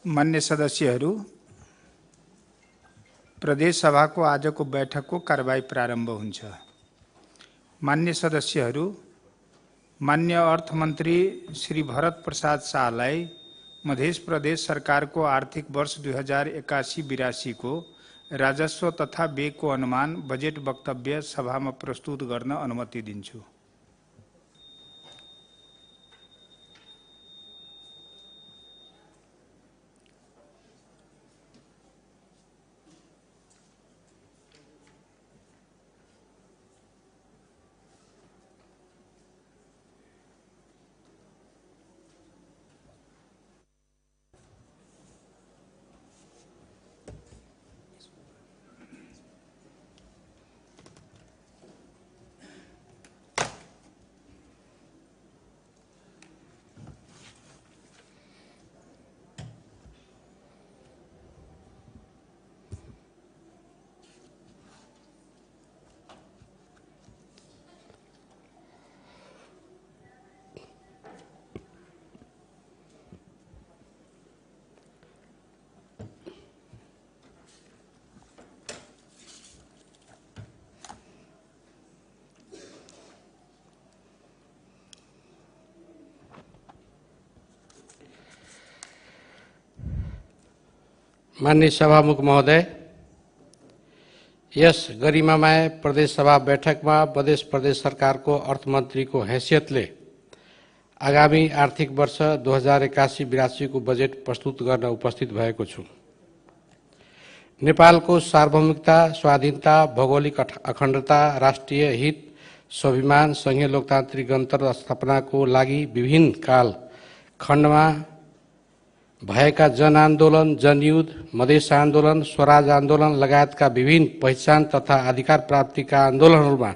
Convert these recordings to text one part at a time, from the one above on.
मान्य सदस्यहरू, प्रदेश सभाको आजको बैठकको कारबाही प्रारम्भ हुन्छ। मान्य सदस्यहरू, मान्य अर्थमन्त्री श्री भरत प्रसाद शाहलाई मध्य प्रदेश सरकारको आर्थिक वर्ष 2081-82 को राजस्व तथा व्ययको अनुमान बजेट वक्तव्य सभामा प्रस्तुत गर्न अनुमति दिन्छु। माननीय सभामुख महोदय, यस गरिमामय प्रदेश सभा बैठकमा मध्य प्रदेश सरकारको अर्थमन्त्रीको हैसियतले आगामी आर्थिक वर्ष 2081-82 को बजेट प्रस्तुत गर्न उपस्थित भएको छु। नेपालको सार्वभौमिकता, स्वाधीनता, भौगोलिक अखण्डता, राष्ट्रिय हित, स्वाभिमान, संघीय लोकतान्त्रिक गणतन्त्र स्थापनाको लागि विभिन्न काल खण्डमा भएका जनआन्दोलन, जनयुद्ध, मधेस आन्दोलन, स्वराज आन्दोलन लगायतका विभिन्न पहिचान तथा अधिकार प्राप्तिका आन्दोलनहरूमा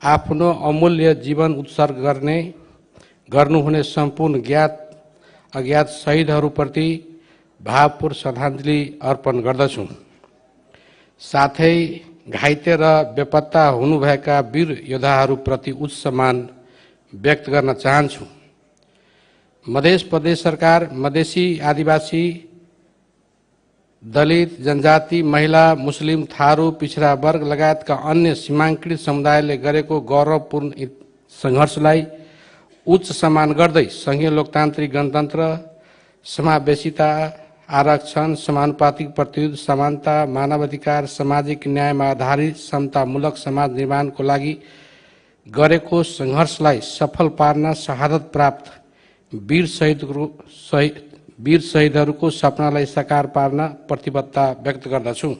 आफ्नो अमूल्य जीवन उत्सर्ग गर्नुहुने सम्पूर्ण ज्ञात अज्ञात शहीदहरूप्रति भावपूर्ण श्रद्धाञ्जली अर्पण गर्दछु। साथै घाइते र बेपत्ता हुनुभएका वीर योद्धाहरूप्रति उच्च सम्मान व्यक्त गर्न चाहन्छु। मध्य प्रदेश सरकार मधेसी, आदिवासी, दलित, जनजाति, महिला, मुस्लिम, थारू, पिछड़ा वर्ग लगायतका अन्य सीमाङ्कृत समुदायले गरेको गौरवपूर्ण सङ्घर्षलाई उच्च सम्मान गर्दै संघीय लोकतान्त्रिक गणतन्त्र, समावेशिता, आरक्षण, समानुपातिक प्रतिनिधित्व, समानता, मानवाधिकार, सामाजिक न्यायमा आधारित समतामूलक समाज निर्माणको लागि गरेको सङ्घर्षलाई सफल पार्न शहादत प्राप्त वीर शहीदहरूको सपनालाई साकार पार्न प्रतिबद्धता व्यक्त गर्दछु।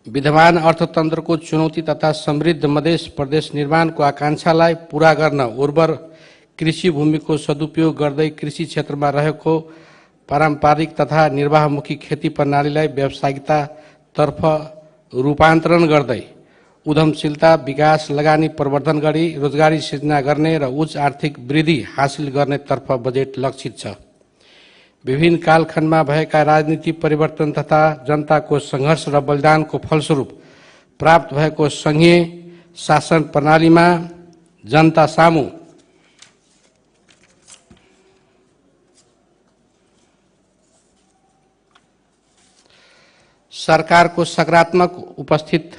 विद्यमान अर्थतन्त्रको चुनौती तथा समृद्ध मध्य प्रदेश निर्माणको आकांक्षालाई पूरा गर्न उर्वर कृषि भूमिको सदुपयोग गर्दै कृषि क्षेत्रमा रहेको पारम्परिक तथा निर्वाहमुखी खेती प्रणालीलाई व्यावसायिकतातर्फ रूपान्तरण गर्दै उद्यमशीलता, विकास, लगानी प्रवर्धन गरी रोजगारी सृजना गर्ने र उच्च आर्थिक वृद्धि हासिल गर्नेतर्फ बजेट लक्षित छ। विभिन्न कालखण्डमा भएका राजनीतिक परिवर्तन तथा जनताको सङ्घर्ष र बलिदानको फलस्वरूप प्राप्त भएको संघीय शासन प्रणालीमा जनता सामु सरकारको सकारात्मक उपस्थित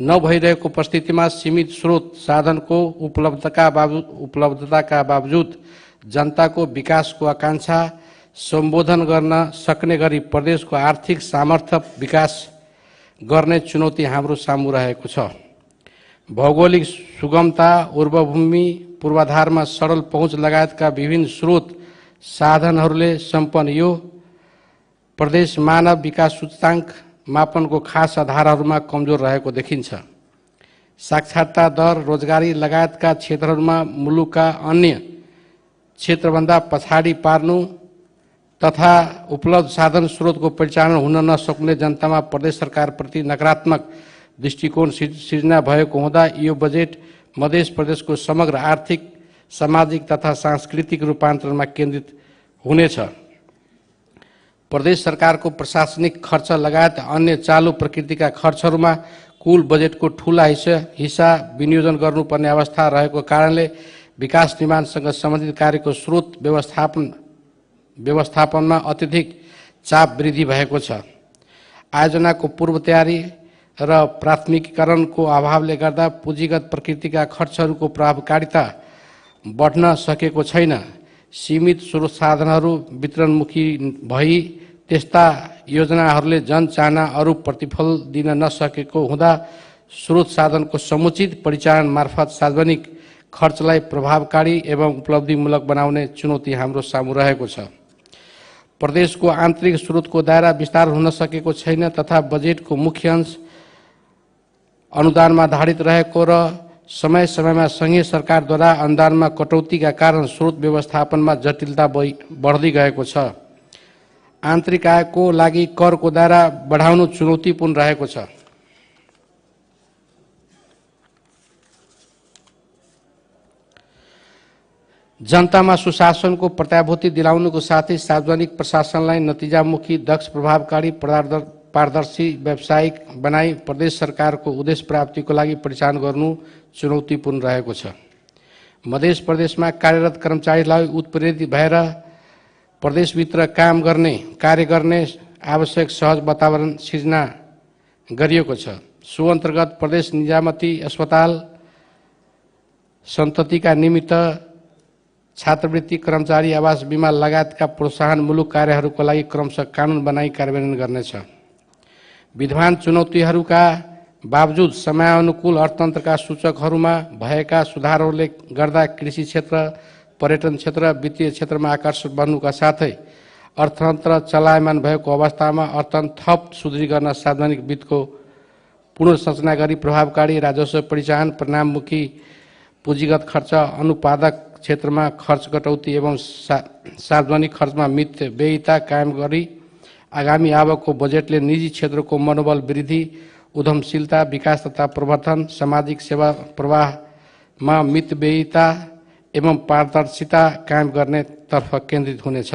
नभइरहेको परिस्थितिमा सीमित स्रोत साधनको उपलब्धताका बावजुद जनताको विकासको आकांक्षा सम्बोधन गर्न सक्ने गरी प्रदेशको आर्थिक सामर्थ्य विकास गर्ने चुनौती हाम्रो सामु रहेको छ। भौगोलिक सुगमता, उर्वरभूमि, पूर्वाधारमा सरल पहुँच लगायतका विभिन्न स्रोत साधनहरूले सम्पन्न यो प्रदेश मानव विकास सूचकाङ्क मापनको खास आधारहरूमा कमजोर रहेको देखिन्छ। साक्षरता दर, रोजगारी लगायतका क्षेत्रहरूमा मुलुकका अन्य क्षेत्रभन्दा पछाडि पार्नु तथा उपलब्ध साधन स्रोतको परिचालन हुन नसक्ने जनतामा प्रदेश सरकारप्रति नकारात्मक दृष्टिकोण सिर्जना भएको हुँदा यो बजेट मध्य प्रदेशको समग्र आर्थिक, सामाजिक तथा सांस्कृतिक रूपान्तरणमा केन्द्रित हुनेछ। प्रदेश सरकारको प्रशासनिक खर्च लगायत अन्य चालू प्रकृतिका खर्चहरूमा कुल बजेटको ठूला हिस्सा विनियोजन गर्नुपर्ने अवस्था रहेको कारणले विकास निर्माणसँग सम्बन्धित कार्यको स्रोत व्यवस्थापन व्यवस्थापनमा अत्यधिक चाप वृद्धि भएको छ। आयोजनाको पूर्व तयारी र प्राथमिकीकरणको अभावले गर्दा पुँजीगत प्रकृतिका खर्चहरूको प्रभावकारिता बढ्न सकेको छैन। सीमित स्रोत साधनहरू वितरणमुखी भई त्यस्ता योजनाहरूले जनचाहना अरू प्रतिफल दिन नसकेको हुँदा स्रोत साधनको समुचित परिचालन मार्फत सार्वजनिक खर्चलाई प्रभावकारी एवं उपलब्धिमूलक बनाउने चुनौती हाम्रो सामु रहेको छ। प्रदेशको आन्तरिक स्रोतको दायरा विस्तार हुन सकेको छैन तथा बजेटको मुख्य अंश अनुदानमा धारित रहेको र समय समयमा संघीय सरकारद्वारा अनुदानमा कटौतीका कारण स्रोत व्यवस्थापनमा जटिलता बढ्दै गएको छ। आन्तरिक आयको लागि करको दायरा बढाउनु चुनौतीपूर्ण रहेको छ। जनतामा सुशासनको प्रत्याभूति दिलाउनुको साथै सार्वजनिक प्रशासनलाई नतिजामुखी, दक्ष, प्रभावकारी, पारदर्शी, व्यावसायिक बनाई प्रदेश सरकारको उद्देश्य प्राप्तिको लागि परिचालन गर्नु चुनौतीपूर्ण रहेको छ। मध्य प्रदेशमा कार्यरत कर्मचारीलाई उत्प्रेरित भएर प्रदेशभित्र कार्य गर्ने आवश्यक सहज वातावरण सिर्जना गरिएको छ। सो अन्तर्गत प्रदेश निजामती अस्पताल सन्ततिका निमित्त छात्रवृत्ति, कर्मचारी आवास बीमा लगायतका प्रोत्साहनमूलक कार्यहरूका लागि क्रमशः कानुन बनाई कार्यान्वयन गर्नेछ। विद्यमान चुनौतीहरूका बावजुद समयानुकूल अर्थतन्त्रका सूचकहरूमा भएका सुधारहरूले गर्दा कृषि क्षेत्र, पर्यटन क्षेत्र, वित्तीय क्षेत्रमा आकर्षक बन्नुका साथै अर्थतन्त्र चलायमान भएको अवस्थामा अर्थतन्त्र थप सुदृढीकरण सार्वजनिक वित्तको पुनर्संरचना गरी प्रभावकारी राजस्व परिचालन, परिणाममुखी पुँजीगत खर्च, अनुत्पादक क्षेत्रमा खर्च कटौती एवं सार्वजनिक खर्चमा मितव्ययिता कायम गरी आगामी आवकको बजेटले निजी क्षेत्रको मनोबल वृद्धि, उद्यमशीलता, विकास तथा प्रवर्धन, सामाजिक सेवा प्रवाहमा मितव्ययिता एवं पारदर्शिता कायम गर्ने तर्फ केन्द्रित हुनेछ।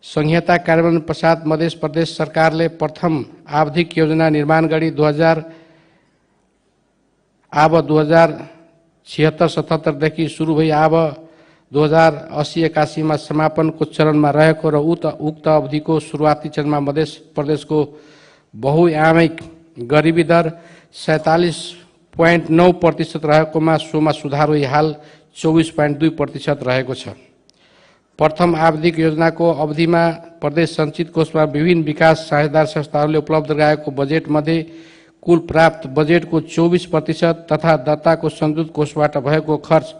संहिता कार्यान्वयन पश्चात मध्य प्रदेश सरकारले प्रथम आवधिक योजना निर्माण गरी 2076-77 देखि सुरु भई अब 2080-81 समापनको चरणमा रहेको र उक्त अवधिको सुरुवाती चरणमा मध्य प्रदेशको बहुआयामिक गरिबी दर 47.9% रहेकोमा सोमा सुधार हुई हाल 24.2% रहेको छ। प्रथम आवधिक योजनाको अवधिमा प्रदेश सञ्चित कोषमा विभिन्न विकास साझेदार संस्थाहरूले उपलब्ध गराएको बजेट मध्ये कुल प्राप्त बजेटको 24% तथा दत्ताको संयुक्त कोषबाट भएको खर्च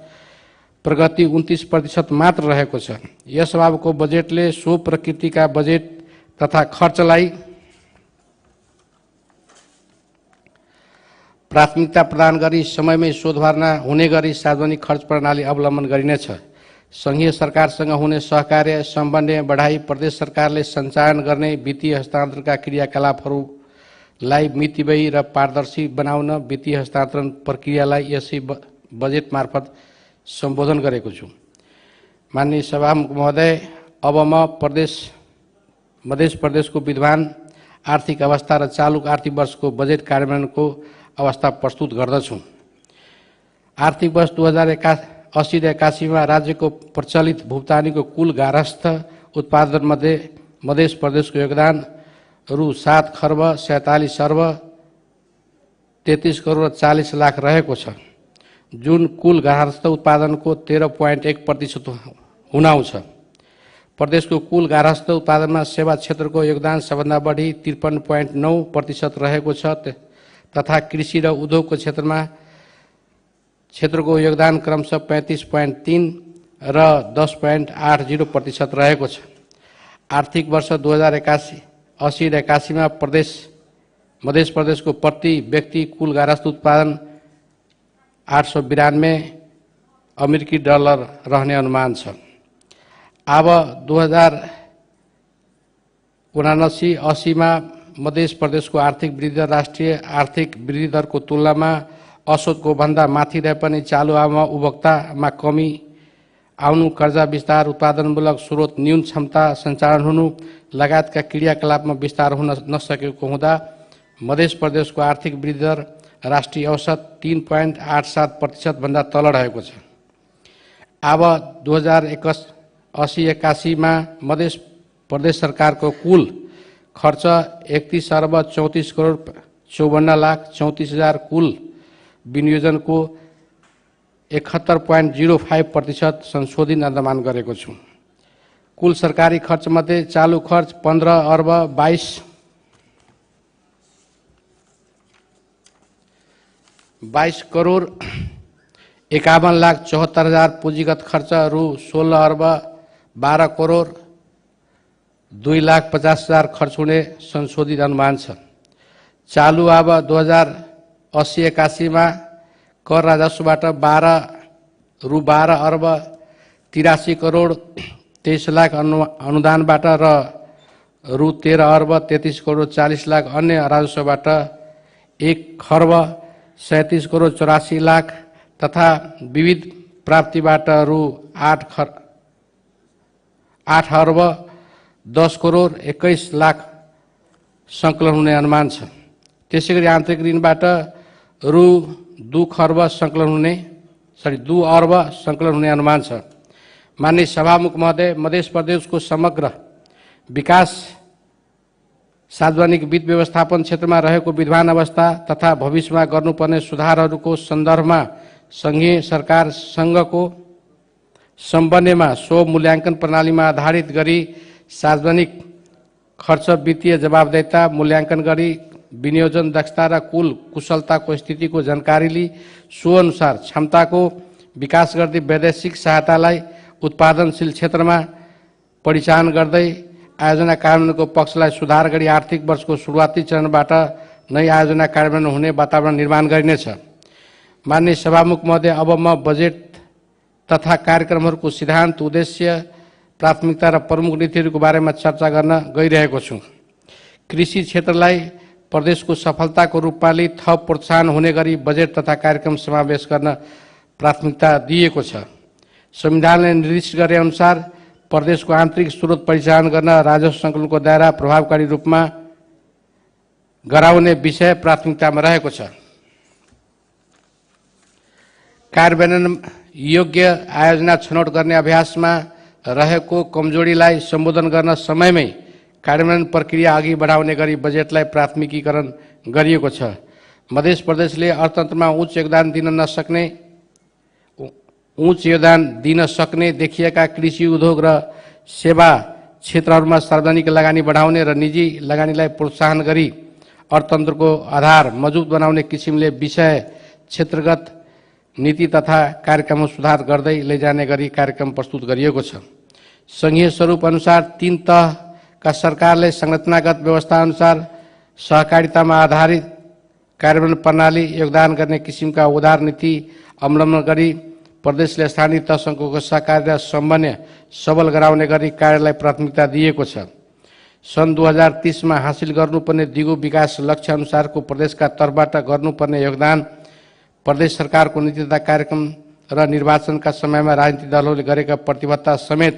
प्रगति 29% मात्र रहेको छ। यस अभावको बजेटले सो प्रकृतिका बजेट तथा खर्चलाई प्राथमिकता प्रदान गरी समयमै शोधभर्ना हुने गरी सार्वजनिक खर्च प्रणाली अवलम्बन गरिनेछ। संघीय सरकारसँग हुने सहकार्य समन्वय बढाई प्रदेश सरकारले सञ्चालन गर्ने वित्तीय हस्तान्तरणका क्रियाकलापहरूलाई मितव्ययी र पारदर्शी बनाउन वित्तीय हस्तान्तरण प्रक्रियालाई यसै बजेट मार्फत सम्बोधन गरेको छु। माननीय सभामुख महोदय, अब म मध्य प्रदेशको विद्यमान आर्थिक अवस्था र चालू आर्थिक वर्षको बजेट कार्यान्वयनको अवस्था प्रस्तुत गर्दछु। आर्थिक वर्ष 2080-81 में राज्यको प्रचलित भुक्तानीको कुल गारस्थ उत्पादन मध्ये मध्य प्रदेशको योगदान रु 7 खर्ब 47 अर्ब 33 करोड 40 लाख रहेको छ, जुन कुल गारस्थ उत्पादनको 13.1% हुनाउँछ। प्रदेशको कुल गारस्थ उत्पादनमा सेवा क्षेत्रको योगदान सबभन्दा बढी 53.9% रहेको छ तथा कृषि र उद्योगको क्षेत्रको योगदान क्रमशः 35.3 र 10.80% रहेको छ। आर्थिक वर्ष 2081-81 में मध्य प्रदेशको प्रति व्यक्ति कुल गारस्थ उत्पादन 892 अमेरिकी डलर रहने अनुमान छ। अब 2079-80 में मध्य प्रदेशको आर्थिक वृद्धि दर राष्ट्रिय आर्थिक वृद्धि दरको तुलनामा असोजको भन्दा माथि रहे पनि चालु आवकमा उपभोक्तामा कमी आउनु, कर्जा विस्तार, उत्पादनमूलक स्रोत न्यून क्षमता सञ्चालन हुनु लगायतका क्रियाकलापमा विस्तार हुन नसकेको हुँदा मध्य प्रदेशको आर्थिक वृद्धि दर राष्ट्रिय औसत 3.87% भन्दा तल रहेको छ। अब 80-81 में मध्य प्रदेश सरकार को कुल खर्च 31 अर्ब 34 करोड़ 54 लाख 34,000 कुल विनियोजन को 71.05% संशोधित अनुमान गरेको छु। कुल सरकारी खर्च मध्ये चालू खर्च 15 अर्ब 22 करोड़ 51 लाख 74,000 पूंजीगत खर्च रु 16 अर्ब 12 करोड़ 2 लाख 50,000 खर्च हुने संशोधित अनुमान छ। चालू अब 2080-81 में कर राजस्वबाट 12 अर्ब 83 करोड़ 23 लाख अनुदानबाट र रु 13 अर्ब 33 करोड़ 40 लाख अन्य राजस्वबाट 1 खर्ब 37 करोड़ 84 लाख तथा विविध प्राप्तिबाट रु 8 अर्ब 10 करोड़ 21 लाख संकलन हुने अनुमान छ। त्यसैगरी आन्तरिक ऋणबाट रु 2 अर्ब संकलन हुने अनुमान छ। माननीय सभामुख महोदय, मध्य प्रदेश को समग्र विकास सार्वजनिक वित्त व्यवस्थापन क्षेत्रमा रहेको विद्यमान अवस्था तथा भविष्यमा गर्नुपर्ने सुधारहरूको सन्दर्भमा संघीय सरकारसँगको समन्वयमा सो मूल्याङ्कन प्रणालीमा आधारित गरी सार्वजनिक खर्च वित्तीय जवाबदेहिता मूल्याङ्कन गरी विनियोजन दक्षता र कुल कुशलताको स्थितिको जानकारी ली सो अनुसार क्षमताको विकास गर्दै वैदेशिक सहायतालाई उत्पादनशील क्षेत्रमा परिचालन गर्दै आयोजना कार्यान्वयनको पक्षलाई सुधार गरी आर्थिक वर्षको सुरुवाती चरणबाट नै आयोजना कार्यान्वयन हुने वातावरण निर्माण गरिनेछ। माननीय सभामुख महोदय, अब म बजेट तथा कार्यक्रमहरूको सिद्धान्त, उद्देश्य, प्राथमिकता र प्रमुख नीतिहरूको बारेमा चर्चा गर्न गइरहेको छु। कृषि क्षेत्रलाई प्रदेशको सफलताको रूपमा लिई थप प्रोत्साहन हुने गरी बजेट तथा कार्यक्रम समावेश गर्न प्राथमिकता दिएको छ। संविधानले निर्दिष्ट गरे अनुसार प्रदेशको आन्तरिक स्रोत परिचालन गर्न राजस्व सङ्कलनको दायरा प्रभावकारी रूपमा गराउने विषय प्राथमिकतामा रहेको छ। कार्यान्वयन योग्य आयोजना छनौट गर्ने अभ्यासमा रहेको कमजोरीलाई सम्बोधन गर्न समयमै कार्यान्वयन प्रक्रिया अघि बढाउने गरी बजेटलाई प्राथमिकीकरण गरिएको छ। मध्य प्रदेशले अर्थतन्त्रमा उच्च योगदान दिन सक्ने देखिएका कृषि उद्योग र सेवा क्षेत्रहरूमा सार्वजनिक लगानी बढाउने र निजी लगानीलाई प्रोत्साहन गरी अर्थतन्त्रको आधार मजबुत बनाउने किसिमले विषय क्षेत्रगत नीति तथा कार्यक्रममा सुधार गर्दै लैजाने गरी कार्यक्रम प्रस्तुत गरिएको छ। संघीय स्वरूप अनुसार 3 तहका सरकारले संरचनागत व्यवस्था अनुसार सहकारितामा आधारित कार्यान्वयन प्रणाली योगदान गर्ने किसिमका उदार नीति अवलम्बन गरी प्रदेशले स्थानीय तहसँगको सहकारी र समन्वय सबल गराउने गरी कार्यलाई प्राथमिकता दिएको छ। सन् 2030 में हासिल गर्नुपर्ने दिगो विकास लक्ष्य अनुसारको प्रदेशका तर्फबाट गर्नुपर्ने योगदान, प्रदेश सरकारको नीति तथा कार्यक्रम र निर्वाचनका समयमा राजनीतिक दलहरूले गरेका प्रतिबद्धता समेत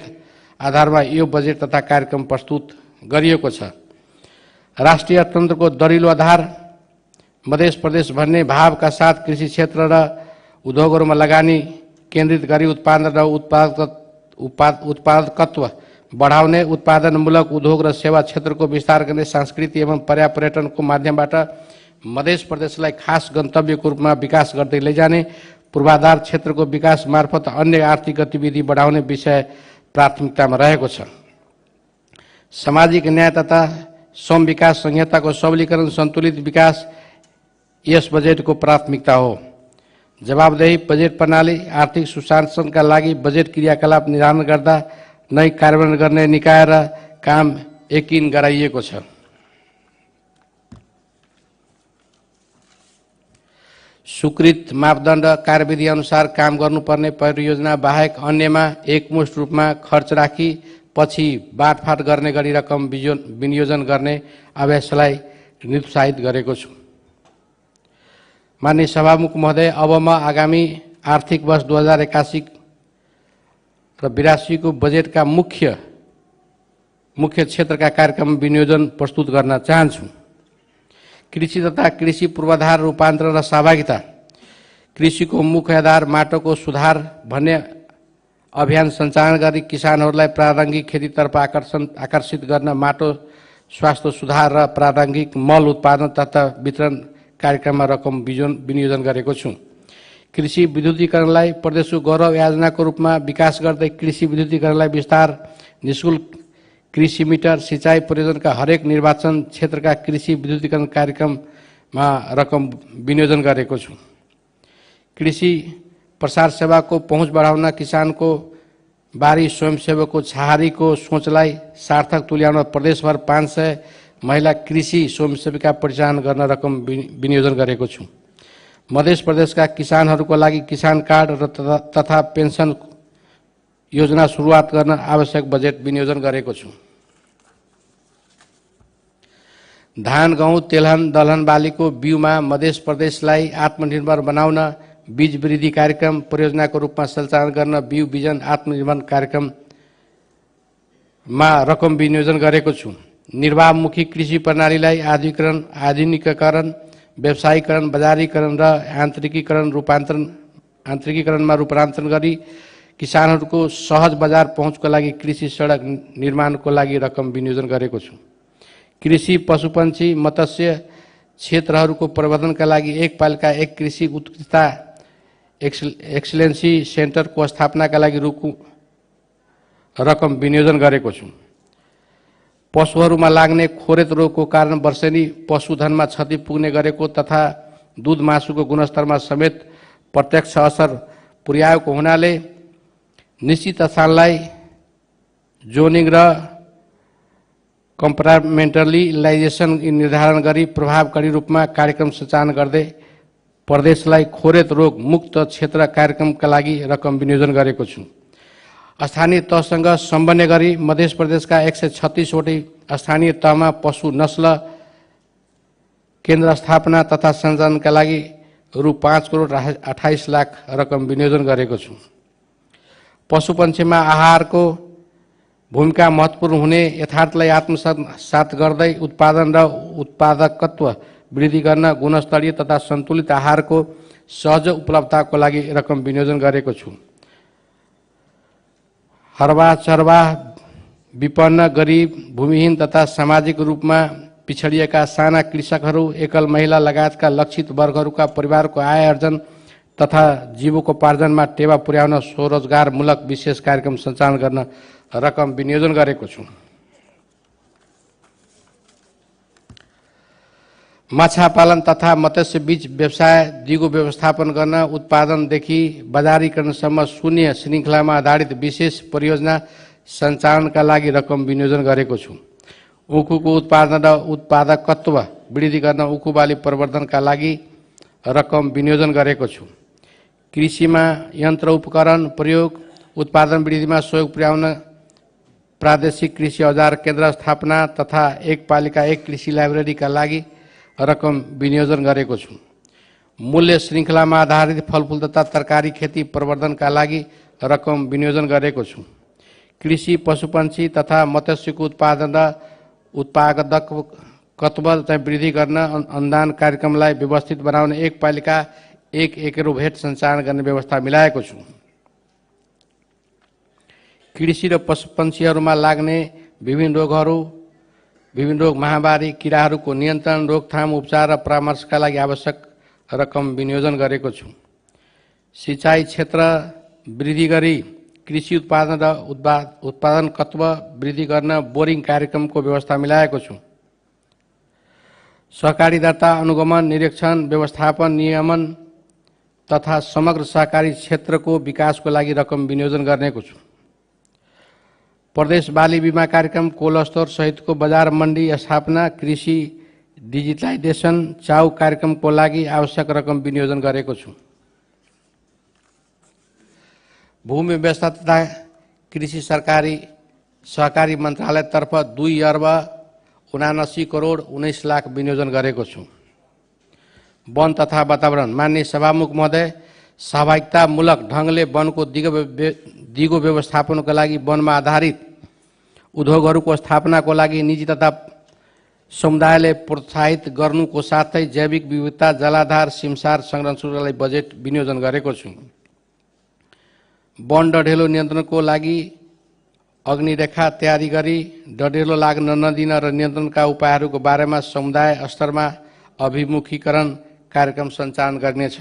आधारमा यो बजेट तथा कार्यक्रम प्रस्तुत गरिएको छ। राष्ट्रिय अर्थतन्त्रको दरिलो आधार मध्य प्रदेश भन्ने भावका साथ कृषि क्षेत्र र उद्योगहरूमा लगानी केन्द्रित गरी उत्पादन र उत्पादकत्व बढाउने, उत्पादनमूलक उद्योग र सेवा क्षेत्रको विस्तार गर्ने, संस्कृति एवं पर्यटनको माध्यमबाट मध्य प्रदेशलाई खास गन्तव्यको रूपमा विकास गर्दै लैजाने, पूर्वाधार क्षेत्रको विकास मार्फत अन्य आर्थिक गतिविधि बढाउने विषय प्राथमिकतामा रहेको छ। सामाजिक न्याय तथा श्रम विकास संहिताको सबलीकरण, सन्तुलित विकास यस बजेटको प्राथमिकता हो। जवाबदेही बजेट प्रणाली, आर्थिक सुशासनका लागि बजेट क्रियाकलाप निर्धारण गर्दा नै कार्यान्वयन गर्ने निकाय र काम यकिन गराइएको छ। स्वीकृत मापदण्ड कार्यविधि अनुसार काम गर्नुपर्ने परियोजना बाहेक अन्यमा एकमुष्ट रूपमा खर्च राखी पछि बाँडफाँड गर्ने गरी रकम विनियोजन गर्ने अभ्यासलाई निरुत्साहित गरेको छु। माननीय सभामुख महोदय, अब म आगामी आर्थिक वर्ष 2081 र 82 को बजेटका मुख्य क्षेत्रका कार्यक्रम विनियोजन प्रस्तुत गर्न चाहन्छु। कृषि तथा कृषि पूर्वाधार रूपान्तरण र सहभागिता। कृषिको मुख्य आधार माटोको सुधार भन्ने अभियान सञ्चालन गरी किसानहरूलाई प्रारम्भिक खेतीतर्फ आकर्षित गर्न माटो स्वास्थ्य सुधार र प्रारम्भिक मल उत्पादन तथा वितरण कार्यक्रममा रकम विनियोजन गरेको छु। कृषि विद्युतीकरणलाई प्रदेशको गौरव योजनाको रूपमा विकास गर्दै कृषि विद्युतीकरणलाई विस्तार, निःशुल्क कृषि मिटर, सिँचाइ परियोजनाका हरेक निर्वाचन क्षेत्रका कृषि विद्युतीकरण कार्यक्रममा रकम विनियोजन गरेको छु। कृषि प्रसार सेवाको पहुँच बढाउन किसानको बारी स्वयंसेवकको छहारीको सोचलाई सार्थक तुल्याउन प्रदेशभर 500 महिला कृषि स्वयंसेविका परिचालन गर्न रकम विनियोजन गरेको छु। मध्य प्रदेशका किसानहरूको लागि किसान कार्ड र तथा पेन्सन योजना सुरुवात गर्न आवश्यक बजेट विनियोजन गरेको छु। धान, गहुँ, तेलहन, दलहन बालीको बिउमा मध्य प्रदेशलाई आत्मनिर्भर बनाउन बीज वृद्धि कार्यक्रम परियोजनाको रूपमा सञ्चालन गर्न बिउ बिजन आत्मनिर्भर कार्यक्रममा रकम विनियोजन गरेको छु। निर्वाहमुखी कृषि प्रणालीलाई आधुनिकीकरण, व्यवसायीकरण, बजारीकरण र आन्तरिकीकरणमा रूपान्तरण गरी किसानहरूको सहज बजार पहुँचको लागि कृषि सडक निर्माणको लागि रकम विनियोजन गरेको छु। कृषि, पशुपन्छी, मत्स्य क्षेत्रहरूको प्रवर्धनका लागि एक पालिका एक कृषि उत्कृष्टता एक्सलेन्सी सेन्टरको स्थापनाका लागि रकम विनियोजन गरेको छु। पशुहरूमा लाग्ने खोरेत रोगको कारण वर्षेनी पशुधनमा क्षति पुग्ने गरेको तथा दूध मासुको गुणस्तरमा समेत प्रत्यक्ष असर पुर्याएको हुनाले निश्चित स्थानलाई जोनिङ र कम्पार्टमेन्टलाइजेसन निर्धारण गरी प्रभावकारी रूपमा कार्यक्रम सञ्चालन गर्दै प्रदेशलाई खोरेत रोग मुक्त क्षेत्र कार्यक्रमका लागि रकम विनियोजन गरेको छु। स्थानीय तहसँग समन्वय गरी मध्य प्रदेशका 136 वटै स्थानीय तहमा पशु नस्ल केन्द्र स्थापना तथा सञ्चालनका लागि रु 5,28,00,000 रकम विनियोजन गरेको छु। पशुपन्छीमा आहारको भूमिका महत्त्वपूर्ण हुने यथार्थलाई आत्मसात गर्दै उत्पादन र उत्पादकत्व वृद्धि गर्न गुणस्तरीय तथा सन्तुलित आहारको सहज उपलब्धताको लागि रकम विनियोजन गरेको छु। हरवा चरवा विपन्न, गरिब, भूमिहीन तथा सामाजिक रूपमा पिछडिएका साना कृषकहरू, एकल महिला लगायतका लक्षित वर्गहरूका परिवारको आय आर्जन तथा जीविकोपार्जनमा टेवा पुर्याउन स्वरोजगारमूलक विशेष कार्यक्रम सञ्चालन गर्न रकम विनियोजन गरेको छु। माछा पालन तथा मत्स्य बीज व्यवसाय दिगो व्यवस्थापन गर्न उत्पादनदेखि बजारीकरणसम्म शून्य श्रृङ्खलामा आधारित विशेष परियोजना सञ्चालनका लागि रकम विनियोजन गरेको छु। उखुको उत्पादन र उत्पादकत्व वृद्धि गर्न उखु बाली प्रवर्धनका लागि रकम विनियोजन गरेको छु। कृषिमा यन्त्र उपकरण प्रयोग, उत्पादन वृद्धिमा सहयोग पुर्याउन प्रादेशिक कृषि औजार केन्द्र स्थापना तथा एक पालिका एक कृषि लाइब्रेरीका लागि रकम विनियोजन गरेको छु। मूल्य श्रृङ्खलामा आधारित फलफुल तथा तरकारी खेती प्रवर्धनका लागि रकम विनियोजन गरेको छु। कृषि, पशुपन्छी तथा मत्स्यको उत्पादन र उत्पादकत्व वृद्धि गर्न अनुदान कार्यक्रमलाई व्यवस्थित बनाउने एक पालिका एक एग्रोभेट सञ्चालन गर्ने व्यवस्था मिलाएको छु। कृषि र पशुपन्छीहरूमा लाग्ने विभिन्न रोग, महामारी, किराहरूको नियन्त्रण, रोकथाम, उपचार र परामर्शका लागि आवश्यक रकम विनियोजन गरेको छु। सिँचाइ क्षेत्र वृद्धि गरी कृषि उत्पादन र उत्पादकत्व वृद्धि गर्न बोरिङ कार्यक्रमको व्यवस्था मिलाएको छु। सहकारी दर्ता, अनुगमन, निरीक्षण, व्यवस्थापन, नियमन तथा समग्र सहकारी क्षेत्रको विकासको लागि रकम विनियोजन गर्नेको छु। प्रदेश बाली बीमा कार्यक्रम, कोल्ड स्टोर सहितको बजार मण्डी स्थापना, कृषि डिजिटलाइजेसन, चाउ कार्यक्रमको लागि आवश्यक रकम विनियोजन गरेको छु। भूमि व्यवस्था तथा कृषि सहकारी मन्त्रालयतर्फ 2,79,19,00,000 विनियोजन गरेको छु। वन तथा वातावरण, माननीय सभामुख महोदय, सहभागितामूलक ढङ्गले वनको दिगो व्यवस्थापनको लागि वनमा आधारित उद्योगहरूको स्थापनाको लागि निजी तथा समुदायले प्रोत्साहित गर्नुको साथै जैविक विविधता, जलाधार, सिमसार संरक्षणलाई बजेट विनियोजन गरेको छु। वन डढेलो नियन्त्रणको लागि अग्निरेखा तयारी गरी डढेलो लाग्न नदिन र नियन्त्रणका उपायहरूको बारेमा समुदाय स्तरमा अभिमुखीकरण कार्यक्रम सञ्चालन गर्नेछ।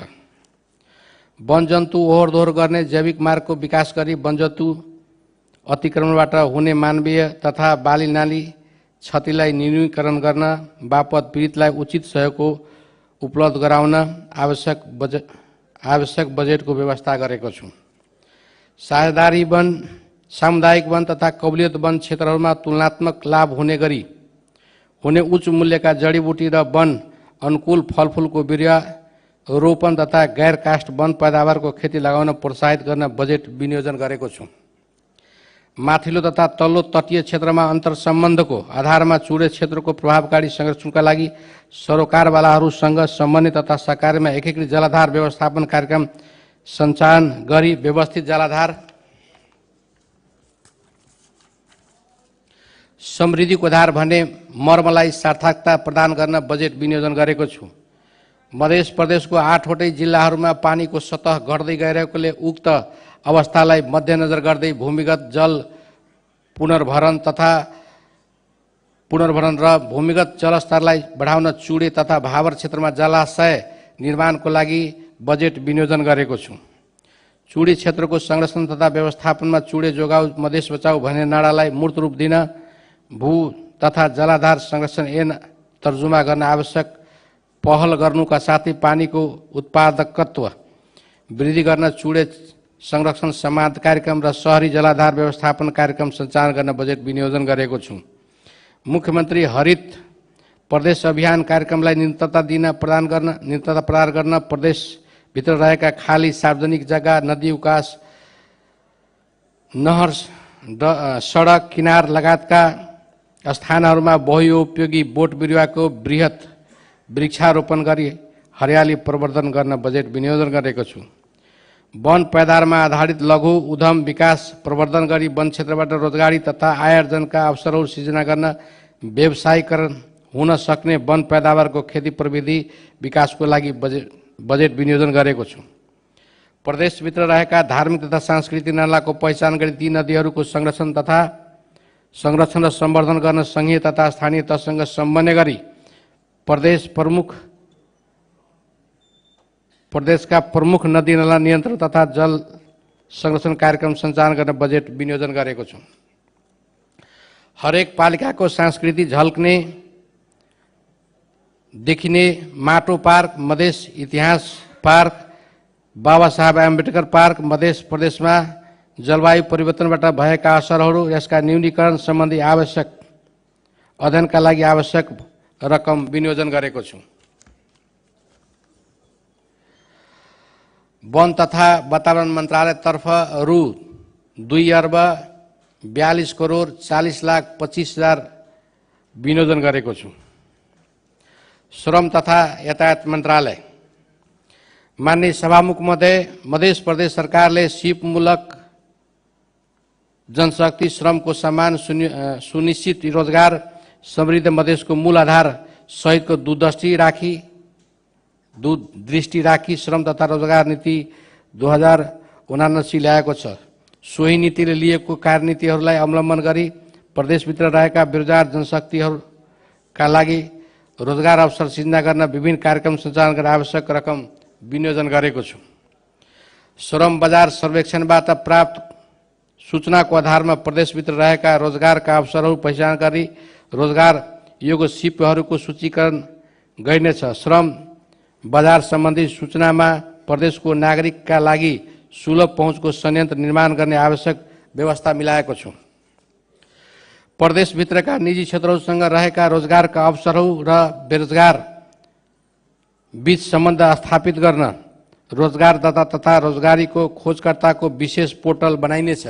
वनजन्तु ओहोर दोहोर गर्ने जैविक मार्गको विकास गरी वनजन्तु अतिक्रमणबाट हुने मानवीय तथा बाली नाली क्षतिलाई न्यूनीकरण गर्न बापत पीडितलाई उचित सहयोग उपलब्ध गराउन आवश्यक बजेटको व्यवस्था गरेको छु। साझेदारी वन, सामुदायिक वन तथा कबुलियत वन क्षेत्रहरूमा तुलनात्मक लाभ हुने उच्च मूल्यका जडीबुटी र वन अनुकूल फलफुलको बिरुवा रोपन तथा गैर काष्ठ वन पैदावारको खेती लगाउन प्रोत्साहित गर्न बजेट विनियोजन गरेको छु। माथिल्लो तथा तल्लो तटीय क्षेत्रमा अन्तर्सम्बन्धको आधारमा चुरे क्षेत्रको प्रभावकारी संरक्षणका लागि सरोकारवालाहरूसँग समन्वय तथा सहकार्यमा एकीकृत जलाधार व्यवस्थापन कार्यक्रम सञ्चालन गरी व्यवस्थित जलाधार समृद्धिको आधार भन्ने मर्मलाई सार्थकता प्रदान गर्न बजेट विनियोजन गरेको छु। मध्य प्रदेशको 8वटै जिल्लाहरूमा पानीको सतह घट्दै गइरहेकोले उक्त अवस्थालाई मध्यनजर गर्दै भूमिगत जल पुनर्भरण र भूमिगत जलस्तरलाई बढाउन चुडे तथा भावर क्षेत्रमा जलाशय निर्माणको लागि बजेट विनियोजन गरेको छु। चुडे क्षेत्रको संरक्षण तथा व्यवस्थापनमा चुडे जोगाऊ मधेस बचाऊ भन्ने नारालाई मूर्त रूप दिन भू तथा जलाधार संरक्षण ऐन तर्जुमा गर्न आवश्यक पहल गर्नुका साथै पानीको उत्पादकत्व वृद्धि गर्न चुडे संरक्षण समाध कार्यक्रम र शहरी जलाधार व्यवस्थापन कार्यक्रम सञ्चालन गर्न बजेट विनियोजन गरेको छु। मुख्यमन्त्री हरित प्रदेश अभियान कार्यक्रमलाई निरन्तरता प्रदान गर्न प्रदेशभित्र रहेका खाली सार्वजनिक जग्गा, नदी उकास, नहर, सडक किनार लगायतका स्थानहरूमा बहुउपयोगी बोट बिरुवाको बृहत वृक्षारोपण गरी हरियाली प्रवर्धन गर्न बजेट विनियोजन गरेको छु। वन पैदावारमा आधारित लघु उद्यम विकास प्रवर्धन गरी वन क्षेत्रबाट रोजगारी तथा आय आर्जनका अवसरहरू सिर्जना गर्न व्यवसायीकरण हुन सक्ने वन पैदावारको खेती प्रविधि विकासको लागि बजेट विनियोजन गरेको छु। प्रदेशभित्र रहेका धार्मिक तथा सांस्कृतिक नालाको पहिचान गरी ती नदीहरूको संरक्षण र सम्वर्धन गर्न संघीय तथा स्थानीय तहसँग समन्वय गरी प्रदेशका प्रमुख नदी नाला नियन्त्रण तथा जल संरक्षण कार्यक्रम सञ्चालन गर्न बजेट विनियोजन गरेको छु। हरेक पालिकाको संस्कृति झल्कने देखिने माटो पार्क, मधेस इतिहास पार्क, बाबा साहब अम्बेडकर पार्क मध्य प्रदेशमा जलवायु परिवर्तनबाट भएका असरहरू यसका न्यूनीकरण सम्बन्धी आवश्यक अध्ययनका लागि आवश्यक रकम विनियोजन गरेको छु। वन तथा वातावरण मन्त्रालयतर्फ रु 2,42,40,25,000 विनियोजन गरेको छु। श्रम तथा यातायात मन्त्रालय माननीय सभामुख मध्य प्रदेश सरकारले सिपमूलक जनशक्ति श्रमको समान सुनिश्चित रोजगार समृद्ध मधेसको मूल आधार सहितको दूरदृष्टि राखी श्रम तथा रोजगार नीति 2079 ल्याएको छ। सोही नीतिले लिएको कार्यनीतिहरूलाई अवलम्बन गरी प्रदेशभित्र रहेका बेरोजगार जनशक्तिहरूका लागि रोजगार अवसर सिर्जना गर्न विभिन्न कार्यक्रम सञ्चालन गर्न आवश्यक रकम विनियोजन गरेको छु। श्रम बजार सर्वेक्षणबाट प्राप्त सूचनाको आधारमा प्रदेशभित्र रहेका रोजगारका अवसरहरू पहिचान गरी रोजगार योग्य सिपहरूको सूचीकरण गरिनेछ। श्रम बजार सम्बन्धी सूचनामा प्रदेशको नागरिकका लागि सुलभ पहुँचको संयन्त्र निर्माण गर्ने आवश्यक व्यवस्था मिलाएको छु। प्रदेशभित्रका निजी क्षेत्रहरूसँग रहेका रोजगारका अवसरहरू र बेरोजगार बीच सम्बन्ध स्थापित गर्न रोजगारदाता तथा रोजगारीको खोजकर्ताको विशेष पोर्टल बनाइनेछ।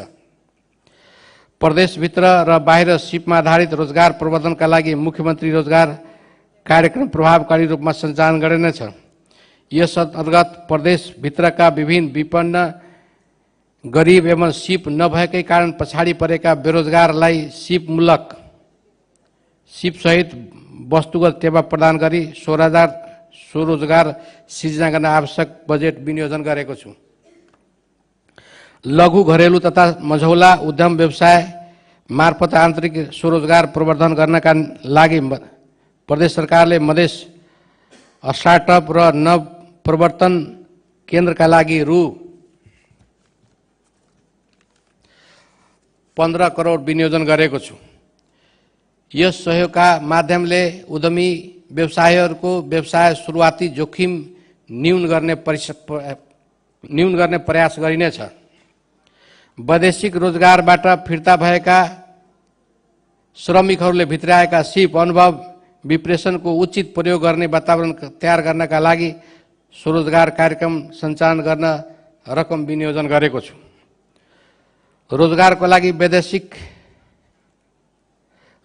प्रदेशभित्र र बाहिर सिपमा आधारित रोजगार प्रवर्धनका लागि मुख्यमन्त्री रोजगार कार्यक्रम प्रभावकारी रूपमा सञ्चालन गरिनेछ। यस अन्तर्गत प्रदेशभित्रका विभिन्न विपन्न गरिब एवं सिप नभएकै कारण पछाडि परेका बेरोजगारलाई सिपसहित वस्तुगत सेवा प्रदान गरी स्वरोजगार सिर्जना गर्न आवश्यक बजेट विनियोजन गरेको छु। लघु घरेलु तथा मझौला उद्यम व्यवसाय मार्फत आन्तरिक स्वरोजगार प्रवर्धन गर्नका लागि प्रदेश सरकारले मधेस स्टार्टअप र नव प्रवर्तन केन्द्रका लागि रु 15 करोड विनियोजन गरेको छु। यस सहयोगका माध्यमले उद्यमी व्यवसायीहरूको व्यवसाय सुरुवाती जोखिम न्यून गर्ने प्रयास गरिनेछ। वैदेशिक रोजगारबाट फिर्ता भएका श्रमिकहरूले भित्राएका सिप अनुभव विप्रेषणको उचित प्रयोग गर्ने वातावरण तयार गर्नका लागि स्वरोजगार कार्यक्रम सञ्चालन गर्न रकम विनियोजन गरेको छु। रोजगारका लागि वैदेशिक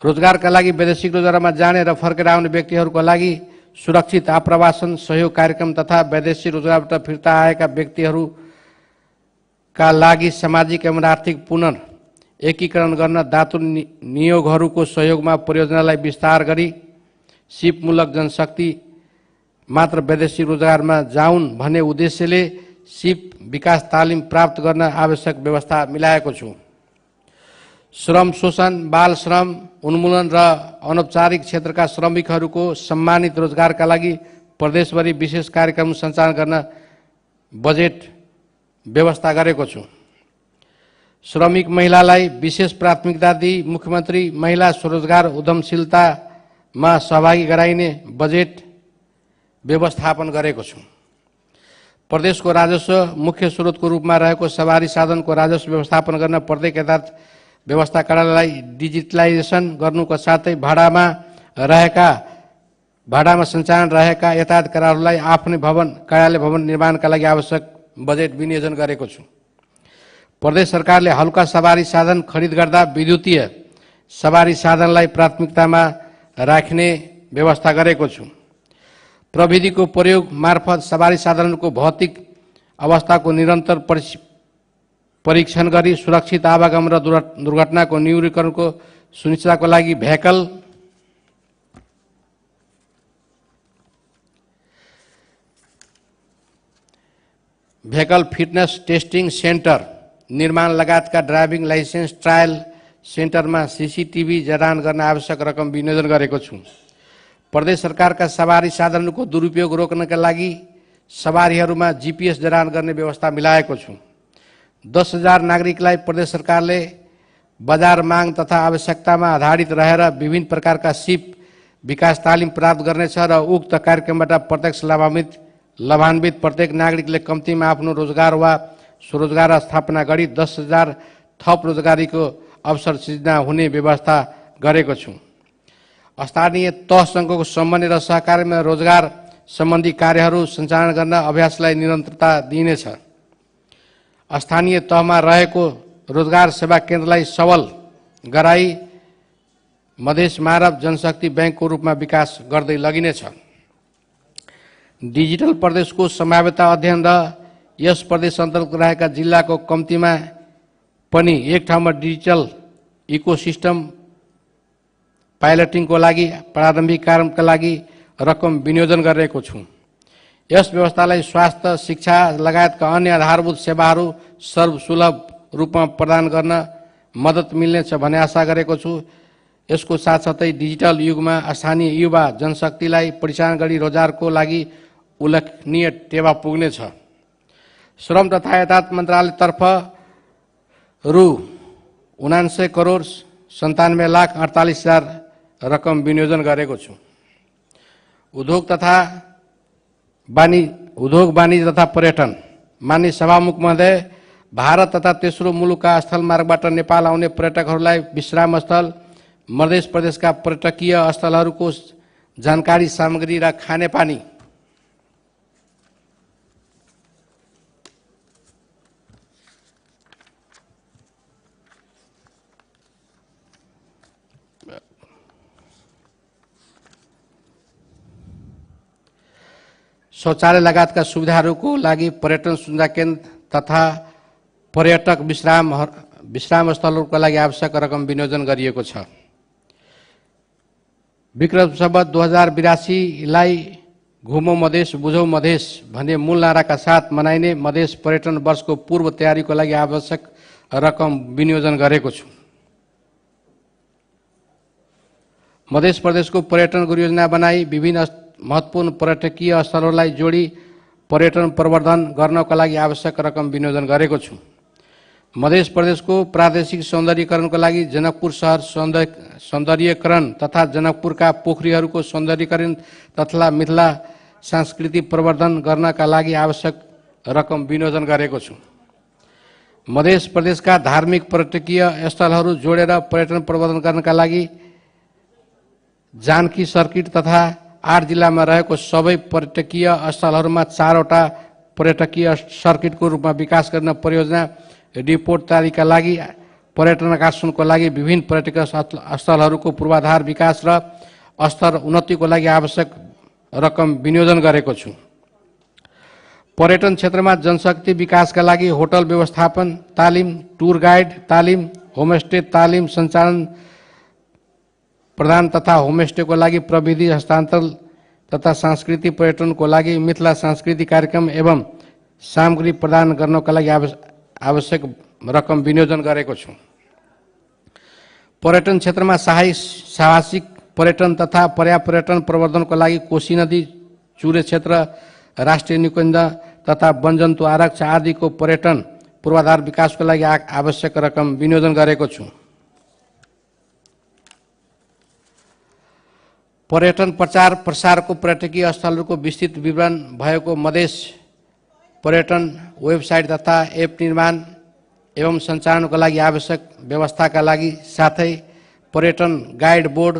रोजगारमा जाने र फर्केर आउने व्यक्तिहरूका लागि सुरक्षित आप्रवासन सहयोग कार्यक्रम तथा वैदेशिक रोजगारबाट फिर्ता आएका व्यक्तिहरूका लागि सामाजिक एवं आर्थिक पुनः एकीकरण गर्न दातुन नियोगहरूको सहयोगमा परियोजनालाई विस्तार गरी सिपमूलक जनशक्ति मात्र वैदेशिक रोजगारमा जाउन् भन्ने उद्देश्यले सिप विकास तालिम प्राप्त गर्न आवश्यक व्यवस्था मिलाएको छु। श्रम शोषण, बाल श्रम उन्मूलन र अनौपचारिक क्षेत्रका श्रमिकहरूको सम्मानित रोजगारका लागि प्रदेशभरि विशेष कार्यक्रम सञ्चालन गर्न बजेट व्यवस्था गरेको छु। श्रमिक महिलालाई विशेष प्राथमिकता दिई मुख्यमन्त्री महिला स्वरोजगार उद्यमशीलतामा सहभागी गराइने बजेट व्यवस्थापन गरेको छु। प्रदेशको राजस्व मुख्य स्रोतको रूपमा रहेको सवारी साधनको राजस्व व्यवस्थापन गर्न प्रत्येक यातायात व्यवस्था कार्यालयलाई डिजिटलाइजेसन गर्नुको साथै भाडामा सञ्चालन रहेका यातायात कार्यालयलाई आफ्नै कार्यालय भवन निर्माणका लागि आवश्यक बजेट विनियोजन गरेको छु। प्रदेश सरकारले हल्का सवारी साधन खरिद गर्दा विद्युतीय सवारी साधनलाई प्राथमिकतामा राख्ने व्यवस्था गरेको छु। प्रविधिको प्रयोग मार्फत सवारी साधनहरूको भौतिक अवस्थाको निरन्तर परीक्षण गरी सुरक्षित आवागमन र दुर्घटनाको न्यूनीकरणको सुनिश्चितताको लागि भेहिकल फिटनेस टेस्टिङ सेन्टर निर्माण लगायतका ड्राइभिङ लाइसेन्स ट्रायल सेन्टरमा सीसीटीभी जडान गर्न आवश्यक रकम विनियोजन गरेको छु। प्रदेश सरकारका सवारी साधनहरूको दुरुपयोग रोक्नका लागि सवारीहरूमा जीपीएस जडान गर्ने व्यवस्था मिलाएको छु। 10,000 नागरिकलाई प्रदेश सरकारले बजार माग तथा आवश्यकतामा आधारित रहेर विभिन्न प्रकारका सिप विकास तालिम प्राप्त गर्नेछ र उक्त कार्यक्रमबाट प्रत्यक्ष लाभान्वित प्रत्येक नागरिकले कम्तीमा आफ्नो रोजगार वा स्वरोजगार स्थापना गरी 10,000 थप रोजगारीको अवसर सृजना हुने व्यवस्था गरेको छु। स्थानीय तहसँगको समन्वय र सहकार्यमा रोजगार सम्बन्धी कार्यहरू सञ्चालन गर्न अभ्यासलाई निरन्तरता दिइनेछ। स्थानीय तहमा रहेको रोजगार सेवा केन्द्रलाई सबल गराई मधेस मानव जनशक्ति बैंकको रूपमा विकास गर्दै लगिनेछ। डिजिटल प्रदेशको सम्भाव्यता अध्ययन र यस प्रदेश अन्तर्गत रहेका जिल्लाको कम्तीमा पनि एक ठाउँमा डिजिटल इकोसिस्टम पाइलटिङको लागि प्रारम्भिक कार्यका लागि रकम विनियोजन गरेको छु। यस व्यवस्थालाई स्वास्थ्य, शिक्षा लगायतका अन्य आधारभूत सेवाहरू सर्वसुलभ रूपमा प्रदान गर्न मद्दत मिल्नेछ भन्ने आशा गरेको छु। यसको साथसाथै डिजिटल युगमा स्थानीय युवा जनशक्तिलाई परिचालन गरी रोजगारको लागि उल्लेखनीय टेवा पुग्नेछ। श्रम तथा यातायात मन्त्रालयतर्फ रु 79 करोड 97,48,000 रकम विनियोजन गरेको छु। उद्योग वाणिज्य तथा पर्यटन माननीय सभामुख महोदय, भारत तथा तेस्रो मुलुकका स्थलमार्गबाट नेपाल आउने पर्यटकहरूलाई विश्राम स्थल, मध्य प्रदेशका पर्यटकीय स्थलहरूको जानकारी सामग्री र खानेपानी शौचालय लगायतका सुविधाहरूको लागि पर्यटन सूचना केन्द्र तथा पर्यटक विश्राम स्थलहरूका लागि आवश्यक रकम विनियोजन गरिएको छ। विक्रम सम्वत 2082 लाई घुमौ मधेस बुझौ मधेस भन्ने मूल नाराका साथ मनाइने मधेस पर्यटन वर्षको पूर्व तयारीको लागि आवश्यक रकम विनियोजन गरेको छु। मध्य प्रदेशको पर्यटन योजना बनाई विभिन्न महत्त्वपूर्ण पर्यटकीय स्थलहरूलाई जोडी पर्यटन प्रवर्धन गर्नको लागि आवश्यक रकम विनियोजन गरेको छु। मध्य प्रदेशको प्रादेशिक सौन्दर्यीकरणको लागि जनकपुर शहर सौन्दर्यीकरण तथा जनकपुरका पोखरीहरूको सौन्दर्यीकरण तथा मिथिला संस्कृति प्रवर्धन गर्नका लागि आवश्यक रकम विनियोजन गरेको छु। मध्य प्रदेशका धार्मिक पर्यटकीय स्थलहरू जोडेर पर्यटन प्रवर्धन गर्नका लागि जानकी सर्किट तथा 8 जिल्लामा रहेको सबै पर्यटकीय स्थलहरूमा 4 वटा पर्यटकीय सर्किटको रूपमा विकास गर्न परियोजना रिपोर्ट तयारीका लागि पर्यटन आकर्षणको लागि विभिन्न पर्यटकीय स्थलहरूको पूर्वाधार विकास र स्तर उन्नतिको लागि आवश्यक रकम विनियोजन गरेको छु। पर्यटन क्षेत्रमा जनशक्ति विकासका लागि होटल व्यवस्थापन तालिम, टुर गाइड तालिम, होमस्टे तालिम सञ्चालन प्रदान तथा होमस्टेको लागि प्रविधि हस्तान्तरण तथा सांस्कृतिक पर्यटनको लागि मिथिला सांस्कृतिक कार्यक्रम एवं सामग्री प्रदान गर्नका लागि आवश्यक रकम विनियोजन गरेको छु। पर्यटन क्षेत्रमा साहसिक पर्यटन तथा पर्यापर्यटन प्रवर्धनको लागि कोशी नदी, चुरे क्षेत्र, राष्ट्रिय निकुञ्ज तथा वनजन्तु आरक्षण आदिको पर्यटन पूर्वाधार विकासको लागि आवश्यक रकम विनियोजन गरेको छु। पर्यटन प्रचार प्रसारको पर्यटकीय स्थलहरूको विस्तृत विवरण भएको मधेस पर्यटन वेबसाइट तथा एप निर्माण एवं सञ्चालनको लागि आवश्यक व्यवस्थाका लागि साथै पर्यटन गाइड बोर्ड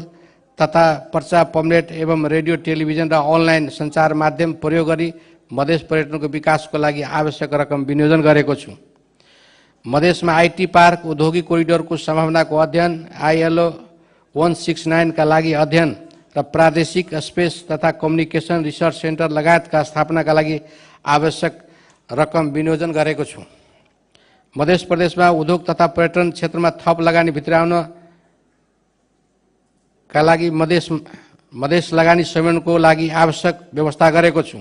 तथा पर्चा पम्पलेट एवं रेडियो टेलिभिजन र अनलाइन सञ्चार माध्यम प्रयोग गरी मधेस पर्यटनको विकासको लागि आवश्यक रकम विनियोजन गरेको छु। मधेसमा आईटी पार्क, औद्योगिक कोरिडोरको सम्भावनाको अध्ययन, ILO 169 का लागि अध्ययन र प्रादेशिक स्पेस तथा कम्युनिकेसन रिसर्च सेन्टर लगायतका स्थापनाका लागि आवश्यक रकम विनियोजन गरेको छु। मध्य प्रदेशमा उद्योग तथा पर्यटन क्षेत्रमा थप लगानी भित्राउन का लागि मधेस लगानी संयमनको लागि आवश्यक व्यवस्था गरेको छु।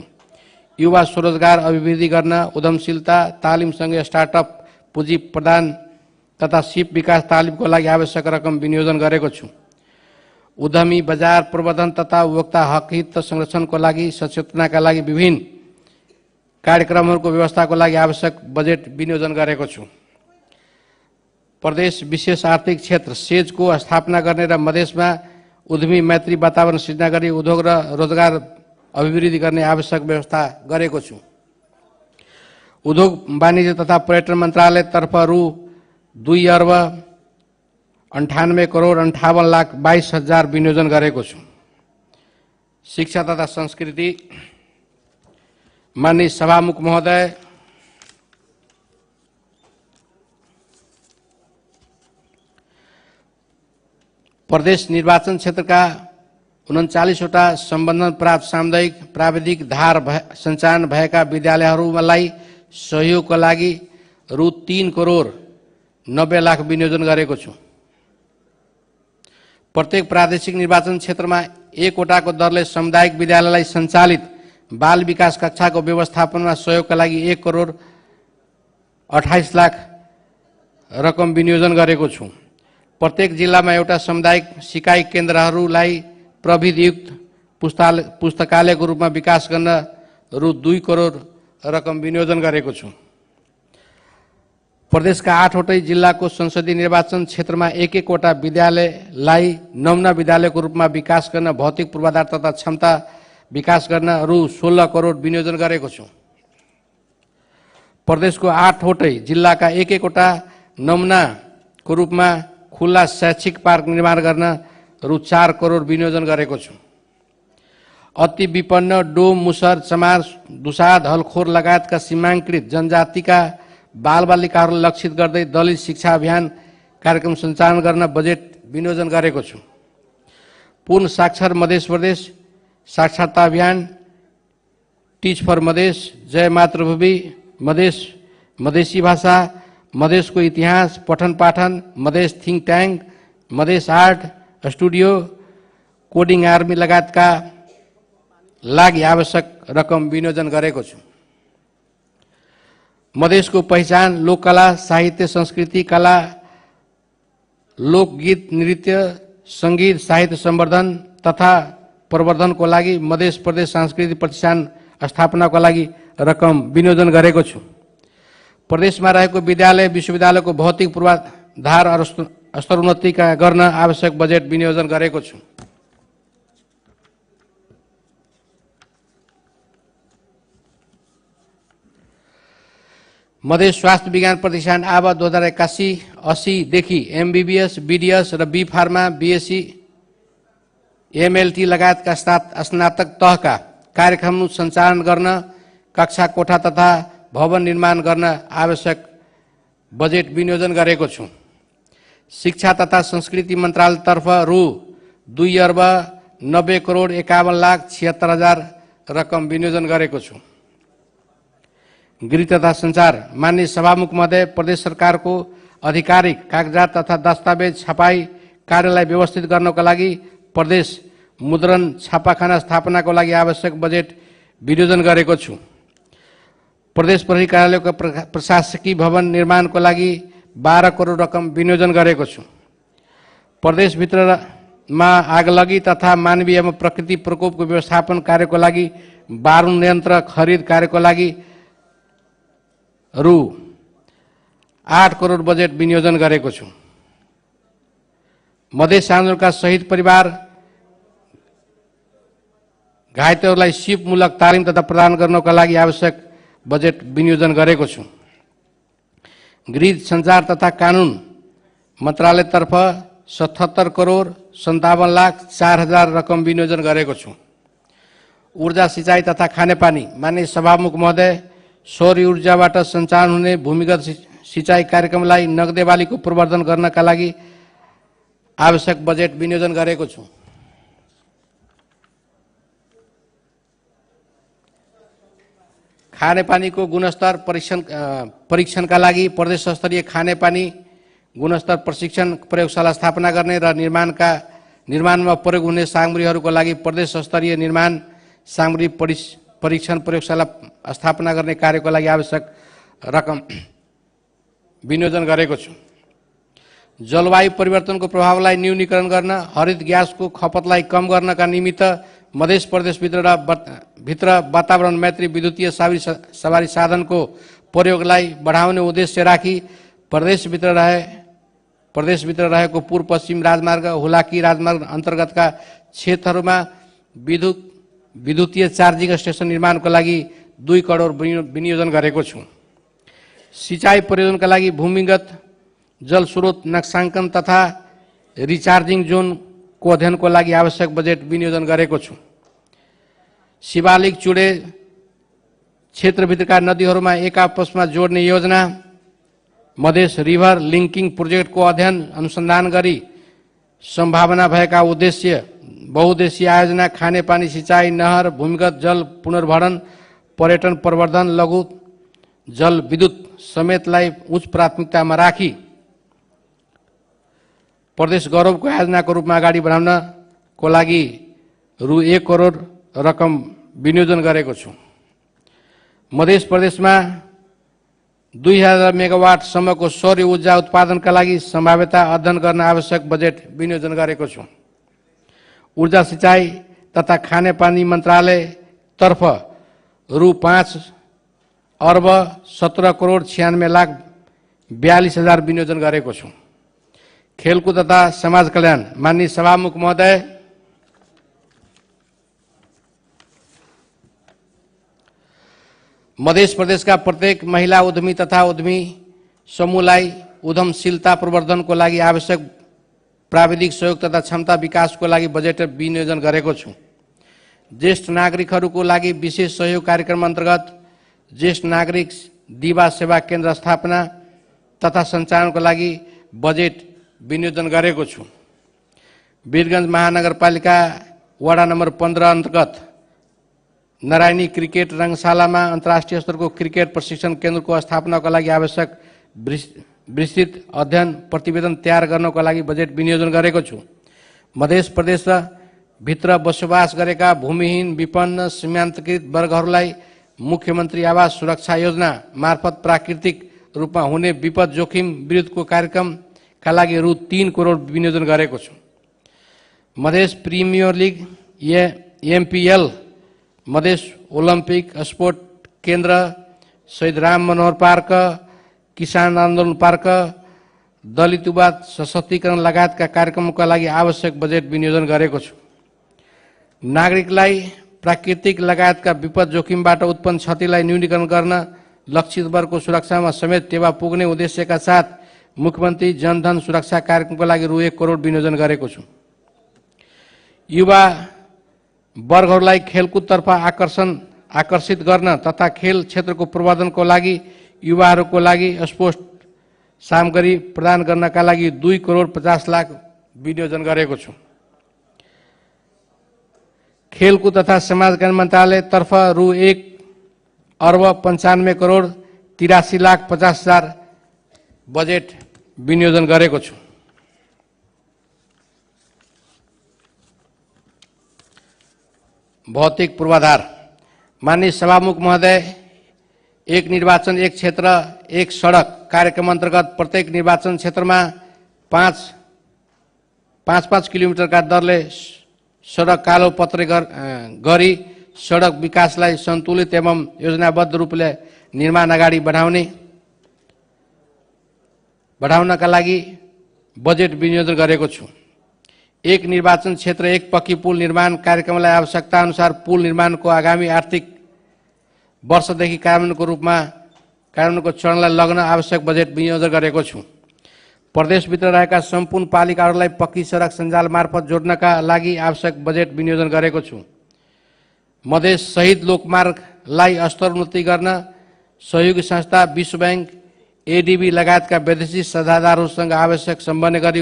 युवा स्वरोजगार अभिवृद्धि गर्न उद्यमशीलता तालिमसँगै स्टार्टअप पुँजी प्रदान तथा सिप विकास तालिमको लागि आवश्यक रकम विनियोजन गरेको छु। उद्यमी बजार प्रवर्धन तथा उपभोक्ता हक हित संरक्षणको लागि सचेतनाका लागि विभिन्न कार्यक्रमहरूको व्यवस्थाको लागि आवश्यक बजेट विनियोजन गरेको छु। प्रदेश विशेष आर्थिक क्षेत्र सेजको स्थापना गर्ने र मधेसमा उद्यमी मैत्री वातावरण सृजना गरी उद्योग र रोजगार अभिवृद्धि गर्ने आवश्यक व्यवस्था गरेको छु। उद्योग वाणिज्य तथा पर्यटन मन्त्रालयतर्फ रु 2,98,58,52,22,000 विनियोजन गरेको छु। शिक्षा तथा संस्कृति माननीय सभामुख महोदय, प्रदेश निर्वाचन क्षेत्रका 39 वटा सम्बन्धन प्राप्त सामुदायिक प्राविधिक धार सञ्चालन भएका विद्यालयहरूलाई सहयोगका लागि रु 3,90,00,000 विनियोजन गरेको छु। प्रत्येक प्रादेशिक निर्वाचन क्षेत्रमा 1 वटाको दरले सामुदायिक विद्यालयलाई सञ्चालित बाल विकास कक्षाको व्यवस्थापनमा सहयोगका लागि 1,28,00,000 रकम विनियोजन गरेको छु। प्रत्येक जिल्लामा एउटा सामुदायिक सिकाइ केन्द्रहरूलाई प्रविधियुक्त पुस्तकालयको रूपमा विकास गर्न रु 2 करोड रकम विनियोजन गरेको छु। प्रदेशका 8 वटै जिल्लाको संसदीय निर्वाचन क्षेत्रमा 1-1 वटा विद्यालयलाई नमुना विद्यालयको रूपमा विकास गर्न भौतिक पूर्वाधार तथा क्षमता विकास गर्न रु 16 करोड विनियोजन गरेको छु। प्रदेशको 8 वटै जिल्लाका 1-1 वटा नमुनाको रूपमा खुल्ला शैक्षिक पार्क निर्माण गर्न रु 4 करोड विनियोजन गरेको छु। अति विपन्न डोम, मुसर, चमार, दुसाध, हलखोर लगायतका सीमाङ्कृत जनजातिका बालबालिकाहरूलाई लक्षित गर्दै दलित शिक्षा अभियान कार्यक्रम सञ्चालन गर्न बजेट विनियोजन गरेको छु। पूर्ण साक्षर मध्य प्रदेश साक्षरता अभियान, टिच फर मधेस, जय मातृभूमि मधेस, मधेसी भाषा, मधेसको इतिहास, पठन पाठन, Madhesh think tank, Madhesh art studio, coding army लगायतका लागि आवश्यक रकम विनियोजन गरेको छु। मधेसको पहिचान लोककला, साहित्य, संस्कृति, कला, लोकगीत, नृत्य, सङ्गीत, साहित्य संवर्धन तथा प्रवर्धनको लागि मधेस प्रदेश सांस्कृतिक प्रतिष्ठान स्थापनाको लागि रकम विनियोजन गरेको छु। प्रदेशमा रहेको विद्यालय, विश्वविद्यालयको भौतिक पूर्वाधार स्तरोन्नति गर्न आवश्यक बजेट विनियोजन गरेको छु। मधेस स्वास्थ्य विज्ञान प्रतिष्ठान आबा 2081-80 देखि MBBS, BDS र B फार्मा, BSc, MLT लगायतका स्नातक तहका कार्यक्रम सञ्चालन गर्न, कक्षा कोठा तथा भवन निर्माण गर्न आवश्यक बजेट विनियोजन गरेको छु। शिक्षा तथा संस्कृति मन्त्रालयतर्फ रु 2,90,51,76,76,000 रकम विनियोजन गरेको छु। गृह तथा संचार माननीय सभामुख महोदय, प्रदेश सरकारको आधिकारिक कागजात तथा दस्तावेज छपाई कार्यलाई व्यवस्थित गर्नको लागि प्रदेश मुद्रण छापाखाना स्थापनाको लागि आवश्यक बजेट विनियोजन गरेको छु। प्रदेश प्रहरी कार्यालयको प्रशासकीय भवन निर्माणको लागि 12 करोड रकम विनियोजन गरेको छु। प्रदेशभित्रमा आगलगी तथा मानवीय एवं प्रकृति प्रकोपको व्यवस्थापन कार्यको लागि बारुद यन्त्र खरिद कार्यको लागि रु 8 करोड बजेट विनियोजन गरेको छु। मधेस आन्दोलनका शहीद परिवार घाइतेहरूलाई सिपमूलक तालिम तथा प्रदान गर्नका लागि आवश्यक बजेट विनियोजन गरेको छु। गृह, सञ्चार तथा कानुन मन्त्रालयतर्फ 77 करोड 57,04,000 रकम विनियोजन गरेको छु। ऊर्जा, सिँचाइ तथा खानेपानी माननीय सभामुख महोदय, सौर ऊर्जाबाट सञ्चालन हुने भूमिगत सिँचाइ कार्यक्रमलाई नगदेबालीको प्रवर्धन गर्नका लागि आवश्यक बजेट विनियोजन गरेको छु। खानेपानीको गुणस्तर परीक्षणका लागि प्रदेश स्तरीय खानेपानी गुणस्तर प्रशिक्षण प्रयोगशाला स्थापना गर्ने र निर्माणमा प्रयोग हुने सामग्रीहरूको लागि प्रदेश स्तरीय निर्माण सामग्री परीक्षण प्रयोगशाला स्थापना गर्ने कार्यको लागि आवश्यक रकम विनियोजन गरेको छु। जलवायु परिवर्तनको प्रभावलाई न्यूनीकरण गर्न, हरित ग्यासको खपतलाई कम गर्नका निमित्त मधेस प्रदेशभित्र वातावरण मैत्री विद्युतीय सवारी साधनको प्रयोगलाई बढ़ाउने उद्देश्य राखी प्रदेशभित्र रहेको पूर्व पश्चिम राजमार्ग, हुलाकी राजमार्ग अन्तर्गतका क्षेत्रहरूमा विद्युतीय चार्जिङ स्टेसन निर्माणको लागि 2 करोड विनियोजन गरेको छु। सिँचाइ परियोजनाका लागि भूमिगत जल स्रोत नक्साङ्कन तथा रिचार्जिङ जोनको अध्ययनको लागि आवश्यक बजेट विनियोजन गरेको छु। शिवालिक चुडे क्षेत्रभित्रका नदीहरूमा एक आपसमा जोड्ने योजना, मधेस रिभर लिङ्किङ प्रोजेक्टको अध्ययन अनुसन्धान गरी सम्भावना भएका बहुद्देशीय आयोजना, खानेपानी, सिँचाइ, नहर, भूमिगत जल पुनर्भरण, पर्यटन प्रवर्धन, लघु जल विद्युत समेतलाई उच्च प्राथमिकतामा राखी प्रदेश गौरवको आयोजनाको रूपमा अगाडि बढाउनको लागि रु 1 करोड रकम विनियोजन गरेको छु। मध्य प्रदेशमा 2000 मेगावाटसम्मको सौर ऊर्जा उत्पादनका लागि सम्भाव्यता अध्ययन गर्न आवश्यक बजेट विनियोजन गरेको छु। ऊर्जा, सिँचाइ तथा खानेपानी मन्त्रालयतर्फ रु 5,17,96,42,000 विनियोजन गरेको छु। खेलकुद तथा समाज कल्याण माननीय सभामुख महोदय, मध्य प्रदेशका प्रत्येक महिला उद्यमी तथा उद्यमी समूहलाई उद्यमशीलता प्रवर्धनको लागि आवश्यक प्राविधिक सहयोग तथा क्षमता विकासको लागि बजेट विनियोजन गरेको छु। ज्येष्ठ नागरिकहरूको लागि विशेष सहयोग कार्यक्रम अन्तर्गत ज्येष्ठ नागरिक दिवा सेवा केन्द्र स्थापना तथा सञ्चालनको लागि बजेट विनियोजन गरेको छु। वीरगञ्ज महानगरपालिका वडा नम्बर 15 अन्तर्गत नारायणी क्रिकेट रङ्गशालामा अन्तर्राष्ट्रिय स्तरको क्रिकेट प्रशिक्षण केन्द्रको स्थापनाको लागि आवश्यक विस्तृत अध्ययन प्रतिवेदन तयार गर्नको लागि बजेट विनियोजन गरेको छु। मध्य प्रदेश र भित्र बसोबास गरेका भूमिहीन विपन्न सीमान्तकृत वर्गहरूलाई मुख्यमन्त्री आवास सुरक्षा योजना मार्फत प्राकृतिक रूपमा हुने विपद जोखिम विरुद्धको कार्यक्रमका लागि रु 3 करोड विनियोजन गरेको छु। Madhesh Premier League MPL, Madhesh Olympic sport केन्द्र, शहीद राम मनोहर पार्क, किसान आन्दोलन पार्क, दलित युवा सशक्तिकरण लगायतका कार्यक्रमका लागि आवश्यक बजेट विनियोजन गरेको छु। नागरिकलाई प्राकृतिक लगायतका विपद जोखिमबाट उत्पन्न क्षतिलाई न्यूनीकरण गर्न लक्षित वर्गको सुरक्षामा समेत टेवा पुग्ने उद्देश्यका साथ मुख्यमन्त्री जनधन सुरक्षा कार्यक्रमको लागि रु 1 करोड विनियोजन गरेको छु। युवा वर्गहरूलाई खेलकुदतर्फ आकर्षित गर्न तथा खेल क्षेत्रको प्रवर्धनको लागि युवाहरूको लागि स्पोर्ट्स सामग्री प्रदान गर्नका लागि 2 करोड 50 लाख विनियोजन गरेको छु। खेलकुद तथा समाज कल्याण मन्त्रालयतर्फ रु 1 अर्ब 95 करोड 83 लाख 50 हजार बजेट विनियोजन गरेको छु। भौतिक पूर्वाधार। माननीय सभामुख महोदय, एक निर्वाचन एक क्षेत्र एक सडक कार्यक्रम अन्तर्गत प्रत्येक निर्वाचन क्षेत्रमा 5 किलोमिटरका दरले सडक कालो पत्रे गरी सडक विकासलाई सन्तुलित एवं योजनाबद्ध रूपले निर्माण अगाडि बढाउनका लागि बजेट विनियोजन गरेको छु। एक निर्वाचन क्षेत्र एक पक्की पुल निर्माण कार्यक्रमलाई आवश्यकता अनुसार पुल निर्माणको आगामी आर्थिक वर्षदेखि कार्यान्वयनको चरणलाई लग्न आवश्यक बजेट विनियोजन गरेको छु। प्रदेशभित्र रहेका सम्पूर्ण पालिकाहरूलाई पक्की सडक सञ्जाल मार्फत जोड्नका लागि आवश्यक बजेट विनियोजन गरेको छु। मधेस शहीद लोकमार्गलाई स्तरोन्नति गर्न सहयोगी संस्था विश्व बैंक, एडीबी लगायतका विदेशी साझेदारहरूसँग आवश्यक समन्वय गरी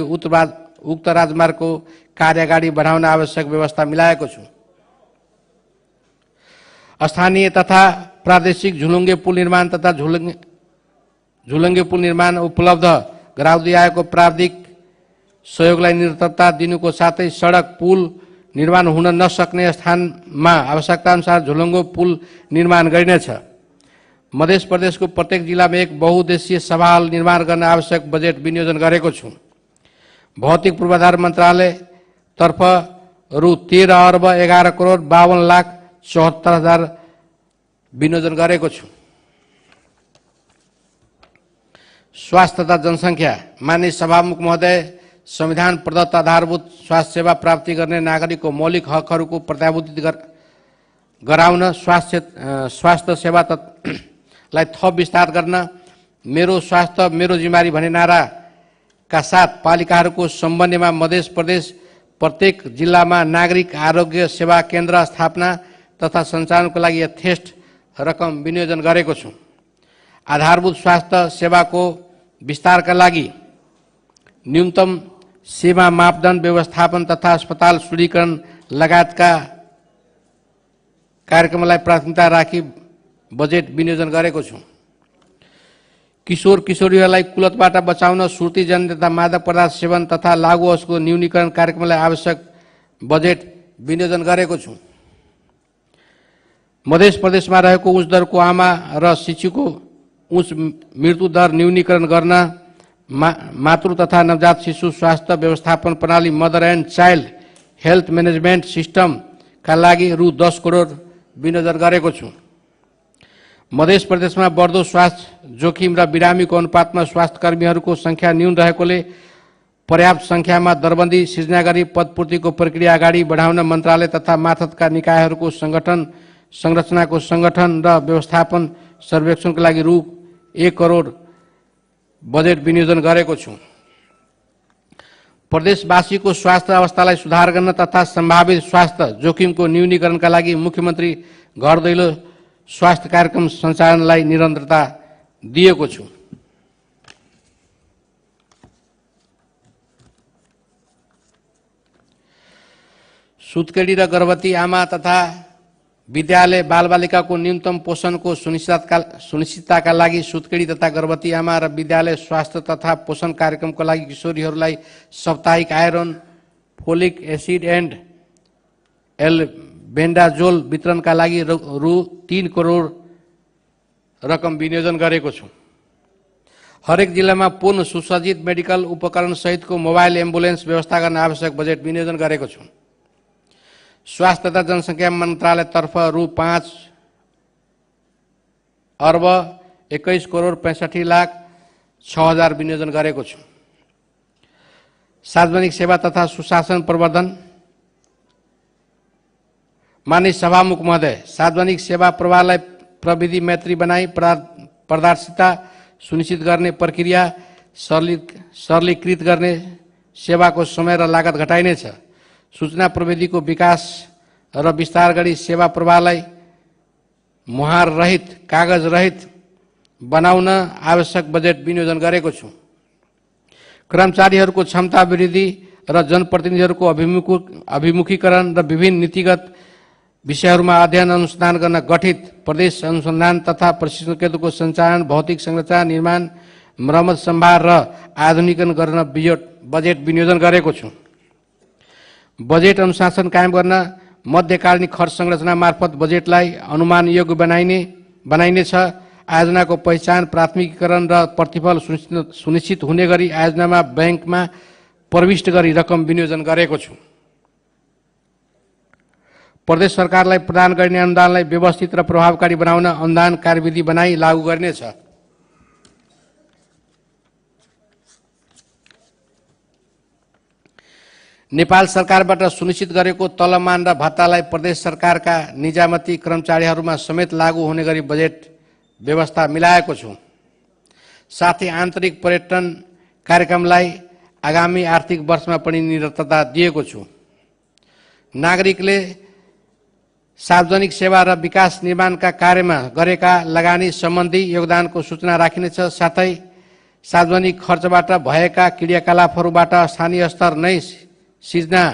उक्त राजमार्गको कार्य अगाडि बढाउन आवश्यक व्यवस्था मिलाएको छु। स्थानीय तथा प्रादेशिक झुलुङ्गे पुल निर्माण तथा झुलुङ्गे पुल निर्माण उपलब्ध गराउँदै आएको प्राविधिक सहयोगलाई निरन्तरता दिनुको साथै सडक पुल निर्माण हुन नसक्ने स्थानमा आवश्यकताअनुसार झुलुङ्गे पुल निर्माण गरिनेछ। मध्य प्रदेशको प्रत्येक जिल्लामा एक बहुउद्देश्यीय सभा हल निर्माण गर्न आवश्यक बजेट विनियोजन गरेको छु। भौतिक पूर्वाधार मन्त्रालयतर्फ रु 13 अर्ब 11 करोड 52 लाख 74 हजार विनियोजन गरेको छु। स्वास्थ्य तथा जनसङ्ख्या। माननीय सभामुख महोदय, संविधान प्रदत्त आधारभूत स्वास्थ्य सेवा प्राप्ति गर्ने नागरिकको मौलिक हकहरूको प्रत्याभूति गराउन स्वास्थ्य सेवालाई थप विस्तार गर्न मेरो स्वास्थ्य मेरो जिम्मेवारी भन्ने नाराका साथ पालिकाहरूको समन्वयमा मध्य प्रदेश प्रत्येक जिल्लामा नागरिक आरोग्य सेवा केन्द्र स्थापना तथा सञ्चालनको लागि यथेष्ट रकम विनियोजन गरेको छु। आधारभूत स्वास्थ्य सेवाको विस्तारका लागि न्यूनतम सेवा मापदण्ड व्यवस्थापन तथा अस्पताल सुदृढीकरण लगायतका कार्यक्रमलाई प्राथमिकता राखी बजेट विनियोजन गरेको छु। किशोर किशोरीहरूलाई कुलतबाट बचाउन सुर्तीजन्य तथा मादक पदार्थ सेवन तथा लागू औषधको न्यूनीकरण कार्यक्रमलाई आवश्यक बजेट विनियोजन गरेको छु। मध्य प्रदेशमा रहेको उच्च दरको आमा र शिशुको उच्च मृत्यु दर न्यूनीकरण गर्न मातृ तथा नवजात शिशु स्वास्थ्य व्यवस्थापन प्रणाली mother and child health management सिस्टमका लागि रु 10 करोड विनियोजन गरेको छु। मध्य प्रदेशमा बढ्दो स्वास्थ्य जोखिम र बिरामीको अनुपातमा स्वास्थ्य कर्मीहरूको सङ्ख्या न्यून रहेकोले पर्याप्त सङ्ख्यामा दरबन्दी सिर्जना गरी पदपूर्तिको प्रक्रिया अगाडि बढाउन मन्त्रालय तथा माथतका निकायहरूको संरचनाको सङ्गठन र व्यवस्थापन सर्वेक्षणको लागि रु 1 करोड बजेट विनियोजन गरेको छु। प्रदेशवासीको स्वास्थ्य अवस्थालाई सुधार गर्न तथा सम्भावित स्वास्थ्य जोखिमको न्यूनीकरणका लागि मुख्यमन्त्री घर दैलो स्वास्थ्य कार्यक्रम सञ्चालनलाई निरन्तरता दिएको छु। सुत्केडी र गर्भवती आमा तथा विद्यालय बालबालिकाको न्यूनतम पोषणको सुनिश्चितताका लागि सुत्केडी तथा गर्भवती आमा र विद्यालय स्वास्थ्य तथा पोषण कार्यक्रमको लागि किशोरीहरूलाई साप्ताहिक आइरन, फोलिक एसिड एन्ड एल्बेन्डाजोल वितरणका लागि रु 3 करोड रकम विनियोजन गरेको छु। हरेक जिल्लामा पूर्ण सुसज्जित मेडिकल उपकरण सहितको मोबाइल एम्बुलेन्स व्यवस्था गर्न आवश्यक बजेट विनियोजन गरेको छु। स्वास्थ्य तथा जनसङ्ख्या मन्त्रालयतर्फ रु 5 अर्ब 21 करोड 65 लाख 6 हजार विनियोजन गरेको छु। सार्वजनिक सेवा तथा सुशासन प्रवर्धन। माननीय सभामुख महोदय, सार्वजनिक सेवा प्रवाहलाई प्रविधि मैत्री बनाई पारदर्शिता सुनिश्चित गर्ने प्रक्रिया सरलीकृत गर्ने, सेवाको समय र लागत घटाइनेछ। सूचना प्रविधिको विकास र विस्तार गरी सेवा प्रवाहलाई मुहार रहित, कागज रहित बनाउन आवश्यक बजेट विनियोजन गरेको छु। कर्मचारीहरूको क्षमता वृद्धि र जनप्रतिनिधिहरूको अभिमुखीकरण र विभिन्न नीतिगत विषयहरूमा अध्ययन अनुसन्धान गर्न गठित प्रदेश अनुसन्धान तथा प्रशिक्षण केन्द्रको सञ्चालन, भौतिक संरचना निर्माण, मर्मत सम्भार र आधुनिकीकरण गर्न बजेट विनियोजन गरेको छु। बजेट अनुशासन कायम गर्न मध्यकालीन खर्च संरचना मार्फत बजेटलाई अनुमान योग्य बनाइनेछ। आयोजनाको पहिचान, प्राथमिकीकरण र प्रतिफल सुनिश्चित हुने गरी आयोजनामा ब्याङ्कमा प्रविष्ट गरी रकम विनियोजन गरेको छु। प्रदेश सरकारलाई प्रदान गरिने अनुदानलाई व्यवस्थित र प्रभावकारी बनाउन अनुदान कार्यविधि बनाई लागू गरिनेछ। नेपाल सरकारबाट सुनिश्चित गरेको तलमान र भत्तालाई प्रदेश सरकारका निजामती कर्मचारीहरूमा समेत लागू हुने गरी बजेट व्यवस्था मिलाएको छु। साथै आन्तरिक पर्यटन कार्यक्रमलाई आगामी आर्थिक वर्षमा पनि निरन्तरता दिएको छु। नागरिकले सार्वजनिक सेवा र विकास निर्माणका कार्यमा गरेका लगानी सम्बन्धी योगदानको सूचना राखिनेछ। साथै सार्वजनिक खर्चबाट भएका क्रियाकलापहरूबाट स्थानीय स्तर नै सिर्जना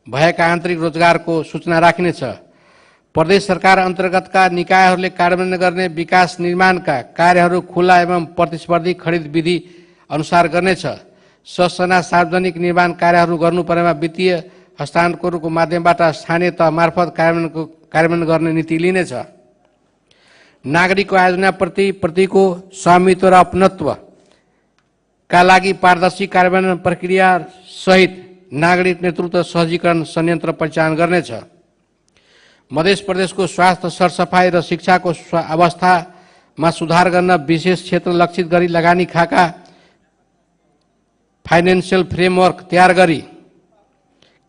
भएका आन्तरिक रोजगारको सूचना राखिनेछ। प्रदेश सरकार अन्तर्गतका निकायहरूले कार्यान्वयन गर्ने विकास निर्माणका कार्यहरू खुला एवं प्रतिस्पर्धी खरिद विधि अनुसार गर्नेछ। सस्ना सार्वजनिक निर्माण कार्यहरू गर्नुपर्नेमा वित्तीय हस्तान्तरणको माध्यमबाट स्थानीय तह मार्फत कार्यान्वयन गर्ने नीति लिनेछ। नागरिकको आयोजनाप्रतिको स्वामित्व र अपनत्वका लागि पारदर्शी कार्यान्वयन प्रक्रिया सहित नागरिक नेतृत्व सहजीकरण संयन्त्र परिचालन गर्नेछ। मध्य प्रदेशको स्वास्थ्य, सरसफाई र शिक्षाको अवस्थामा सुधार गर्न विशेष क्षेत्र लक्षित गरी लगानी खाका फाइनेन्सियल फ्रेमवर्क तयार गरी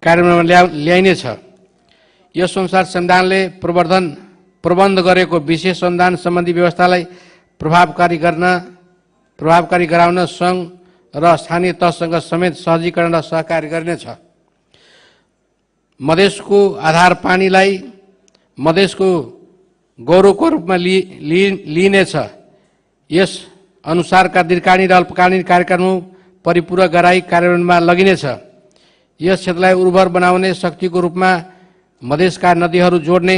कार्यान्वयनमा ल्याइनेछ। यस अनुसार संविधानले प्रबन्ध गरेको विशेष अनुदान सम्बन्धी व्यवस्थालाई प्रभावकारी गराउन सङ्घ र स्थानीय तहसँग समेत सहजीकरण र सहकार्य गरिनेछ। मधेसको आधार पानीलाई मधेसको गौरवको रूपमा लिइनेछ। यस अनुसारका दीर्घकालीन र अल्पकालीन कार्यक्रमहरू परिपूरक गराई कार्यान्वयनमा लगिनेछ। यस क्षेत्रलाई उर्वर बनाउने शक्तिको रूपमा मधेसका नदीहरू जोड्ने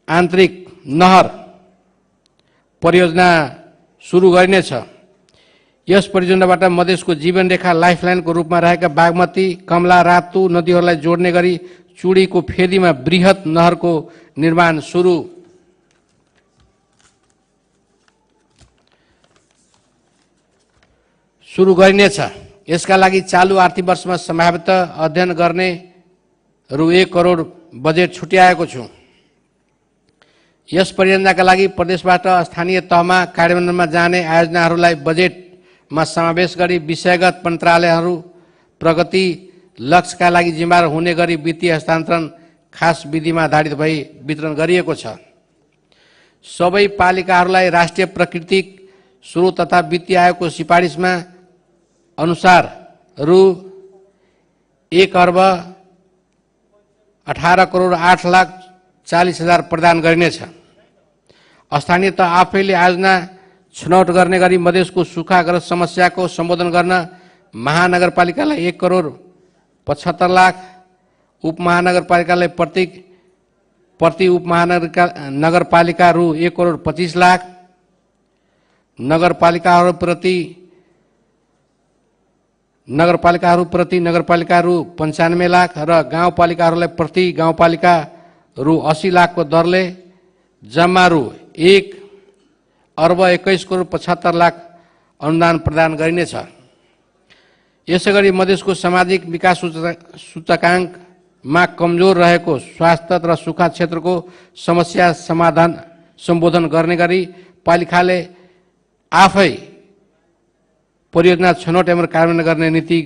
आन्तरिक नहर परियोजना सुरु गरिनेछ। यस परियोजनाबाट मधेसको जीवनरेखा लाइफलाइनको रूपमा रहेका बागमती, कमला, रातु नदीहरूलाई जोड्ने गरी चुडीको फेदीमा बृहत नहरको निर्माण सुरु गरिनेछ। यसका लागि चालू आर्थिक वर्षमा सम्भाव्यतः अध्ययन गर्ने रु 1 करोड बजेट छुट्याएको छु। यस परियोजनाका लागि प्रदेशबाट स्थानीय तहमा कार्यान्वयनमा जाने आयोजनाहरूलाई बजेटमा समावेश गरी विषयगत मन्त्रालयहरू प्रगति लक्ष्यका लागि जिम्मेवार हुने गरी वित्तीय हस्तान्तरण खास विधिमा आधारित भई वितरण गरिएको छ। सबै पालिकाहरूलाई राष्ट्रिय प्राकृतिक स्रोत तथा वित्तीय आयोगको सिफारिसमा अनुसार रु 1 अर्ब 18 करोड 8 लाख 40 हजार प्रदान गरिनेछ। स्थानीय तह आफैले आयोजना छनौट गर्ने गरी मधेसको सुखाग्रस्त समस्याको सम्बोधन गर्न महानगरपालिकालाई 1 करोड 75 लाख, उपमहानगरपालिकालाई प्रति उपमहानगरपालिका रु 1 करोड 25 लाख, नगरपालिकाहरू प्रति नगरपालिकाहरू प्रति नगरपालिका रु 95 लाख र गाउँपालिकाहरूलाई प्रति गाउँपालिका रु 80 लाखको दरले जम्मा रु 1,21,75,00,00,000 अनुदान प्रदान गरिनेछ। यसैगरी मधेसको सामाजिक विकास सूचकाङ्कमा कमजोर रहेको स्वास्थ्य र सुरक्षा क्षेत्रको समस्या सम्बोधन गर्ने गरी पालिकाले आफै परियोजना छनौट एवं कार्यान्वयन गर्ने नीति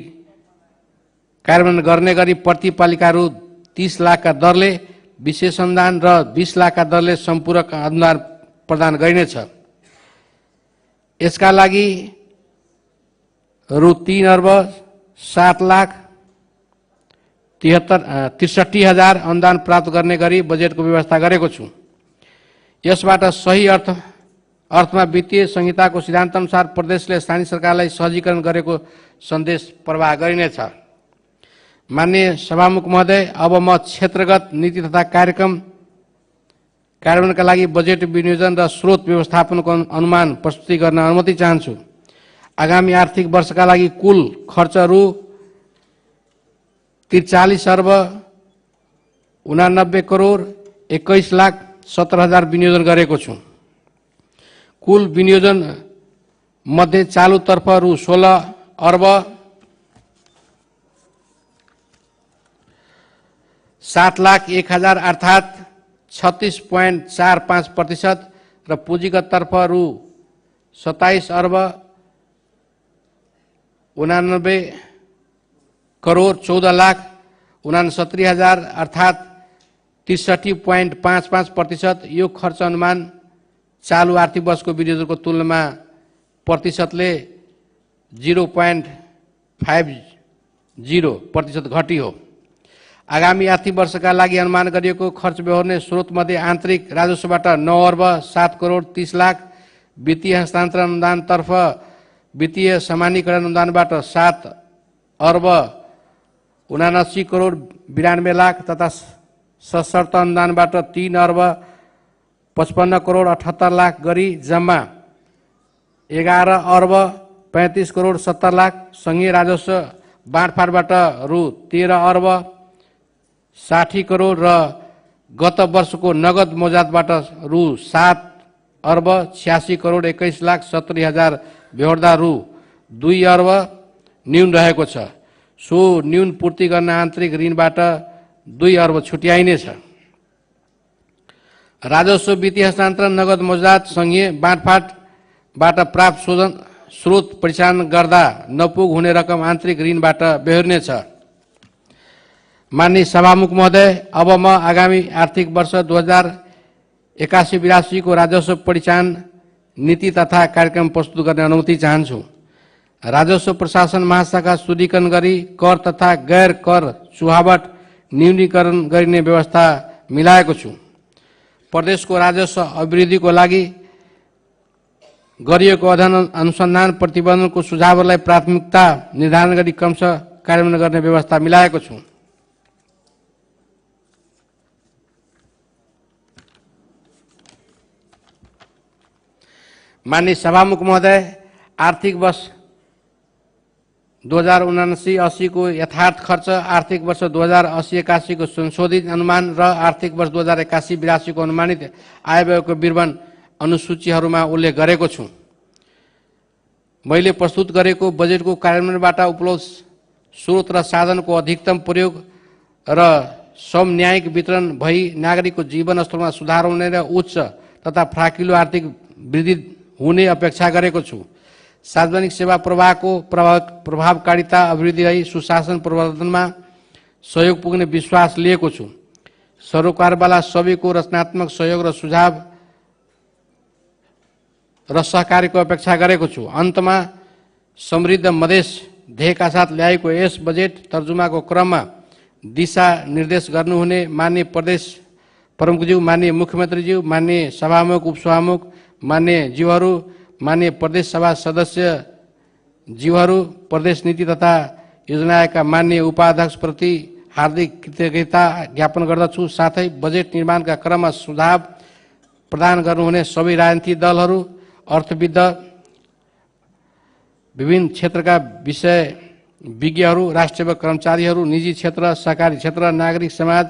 कार्यान्वयन गर्ने गरी प्रति पालिका रु 30 लाखका दरले विशेष अनुदान र 20 लाखका दरले सम्पूरक अनुदान प्रदान गरिनेछ। यसका लागि रु 3,07,63,000 अनुदान प्राप्त गर्ने गरी बजेटको व्यवस्था गरेको छु। यसबाट सही अर्थमा वित्तीय संहिताको सिद्धान्तअनुसार प्रदेशले स्थानीय सरकारलाई सहजीकरण गरेको सन्देश प्रवाह गरिनेछ। माननीय सभामुख महोदय, अब म क्षेत्रगत नीति तथा कार्यक्रम कार्यान्वयनका लागि बजेट विनियोजन र स्रोत व्यवस्थापनको अनुमान प्रस्तुति गर्न अनुमति चाहन्छु। आगामी आर्थिक वर्षका लागि कुल खर्च रु 43,89,21,17,000 विनियोजन गरेको छु। कुल विनियोजन मध्ये चालुतर्फ रु 16,07,01,000 अर्थात् 36.45% र पुँजीगत तर्फ रु 27,89,14,69,000 अर्थात् 63.55%। यो खर्च अनुमान चालू आर्थिक वर्षको विनियोजनको तुलनामा प्रतिशतले 0.50% घटियो। आगामी आर्थिक वर्षका लागि अनुमान गरिएको खर्च बेहोर्ने स्रोतमध्ये आन्तरिक राजस्वबाट 9,07,30,00,000, वित्तीय हस्तान्तरण अनुदानतर्फ वित्तीय सामान्यीकरण अनुदानबाट 7,79,92,92,00,000 तथा सशर्त अनुदानबाट 3,55,78,00,000 गरी जम्मा 11,35,70,00,000। संघीय राजस्व बाँडफाँडबाट रु 13,60,00,000 र गत वर्षको नगद मौजातबाट रु 7,86,21,70,000 बेहोर्दा रु 2 अर्ब न्यून रहेको छ। सो न्यून पूर्ति गर्न आन्तरिक ऋणबाट 2 अर्ब छुट्याइनेछ। राजस्व वित्तीय हस्तान्तरण नगद मौजात संघीय बाँडफाँडबाट प्राप्त स्रोत परिचालन गर्दा नपुग हुने रकम आन्तरिक ऋणबाट बेहोर्नेछ। माननीय सभामुख महोदय, अब म आगामी आर्थिक वर्ष 2081-82 को राजस्व परिचालन नीति तथा कार्यक्रम प्रस्तुत गर्ने अनुमति चाहन्छु। राजस्व प्रशासन महाशाखा शुद्धिकरण गरी कर तथा गैर कर चुहावट न्यूनीकरण गरिने व्यवस्था मिलाएको छु। प्रदेशको राजस्व अभिवृद्धिको लागि गरिएको अध्ययन अनुसन्धान प्रतिवेदनको सुझावहरूलाई प्राथमिकता निर्धारण गरी क्रमशः कार्यान्वयन गर्ने व्यवस्था मिलाएको छु। माननीय सभामुख महोदय, आर्थिक वर्ष 2079-80 को यथार्थ खर्च, आर्थिक वर्ष 2080-81 को संशोधित अनुमान र आर्थिक वर्ष 2081-82 को अनुमानित आयव्ययको विवरण अनुसूचीहरूमा उल्लेख गरेको छु। मैले प्रस्तुत गरेको बजेटको कार्यान्वयनबाट उपलब्ध स्रोत र साधनको अधिकतम प्रयोग र समन्यायिक वितरण भई नागरिकको जीवन स्तरमा सुधार हुने र उच्च तथा फ्राकिलो आर्थिक वृद्धि हुने अपेक्षा गरेको छु। सार्वजनिक सेवा प्रवाहको प्रभावकारिता अभिवृद्धि रही सुशासन प्रवर्धनमा सहयोग पुग्ने विश्वास लिएको छु। सरोकारवाला सबैको रचनात्मक सहयोग र सुझाव र सहकारीको अपेक्षा गरेको छु। अन्तमा समृद्ध मधेस ध्येयका साथ ल्याएको यस बजेट तर्जुमाको क्रममा दिशा निर्देश गर्नुहुने माननीय प्रदेश प्रमुखज्यू, माननीय मुख्यमन्त्रीज्यू, माननीय सभामुख, उपसभामुख, माननीय ज्यूहरू, माननीय प्रदेश सभा सदस्य ज्यूहरू, प्रदेश नीति तथा योजनाका माननीय उपाध्यक्षप्रति हार्दिक कृतज्ञता ज्ञापन गर्दछु। साथै बजेट निर्माणका क्रममा सुझाव प्रदान गर्नुहुने सबै राजनीतिक दलहरू, अर्थविद, विभिन्न क्षेत्रका विषय विज्ञहरू, राष्ट्रसेवक कर्मचारीहरू, निजी क्षेत्र, सहकारी क्षेत्र, नागरिक समाज,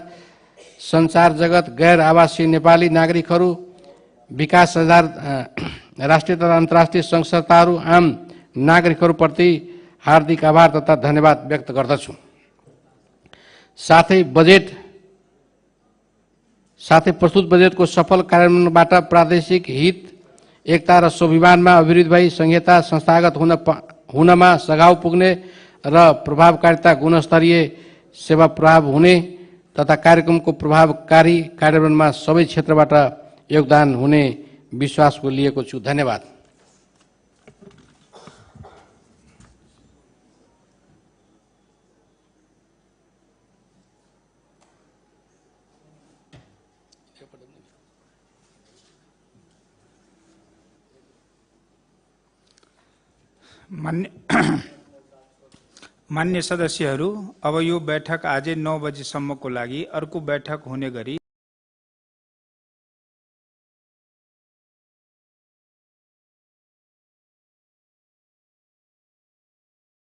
सञ्चार जगत, गैर आवासीय नेपाली नागरिकहरू, विकास आधार राष्ट्रिय तथा अन्तर्राष्ट्रिय सङ्घ संस्थाहरू, आम नागरिकहरूप्रति हार्दिक आभार तथा धन्यवाद व्यक्त गर्दछु। साथै प्रस्तुत बजेटको सफल कार्यान्वयनबाट प्रादेशिक हित, एकता र स्वाभिमानमा अभिवृद्धि भई संहिता संस्थागत हुनमा सघाउ पुग्ने र प्रभावकारिता गुणस्तरीय सेवा प्रभाव हुने तथा कार्यक्रमको प्रभावकारी कार्यान्वयनमा सबै क्षेत्रबाट योगदान हुने विश्वासको लिएको छु। धन्यवाद। मान्य सदस्यहरू, अब यो बैठक आजै 9 बजेसम्मको लागि अर्को बैठक हुने गरी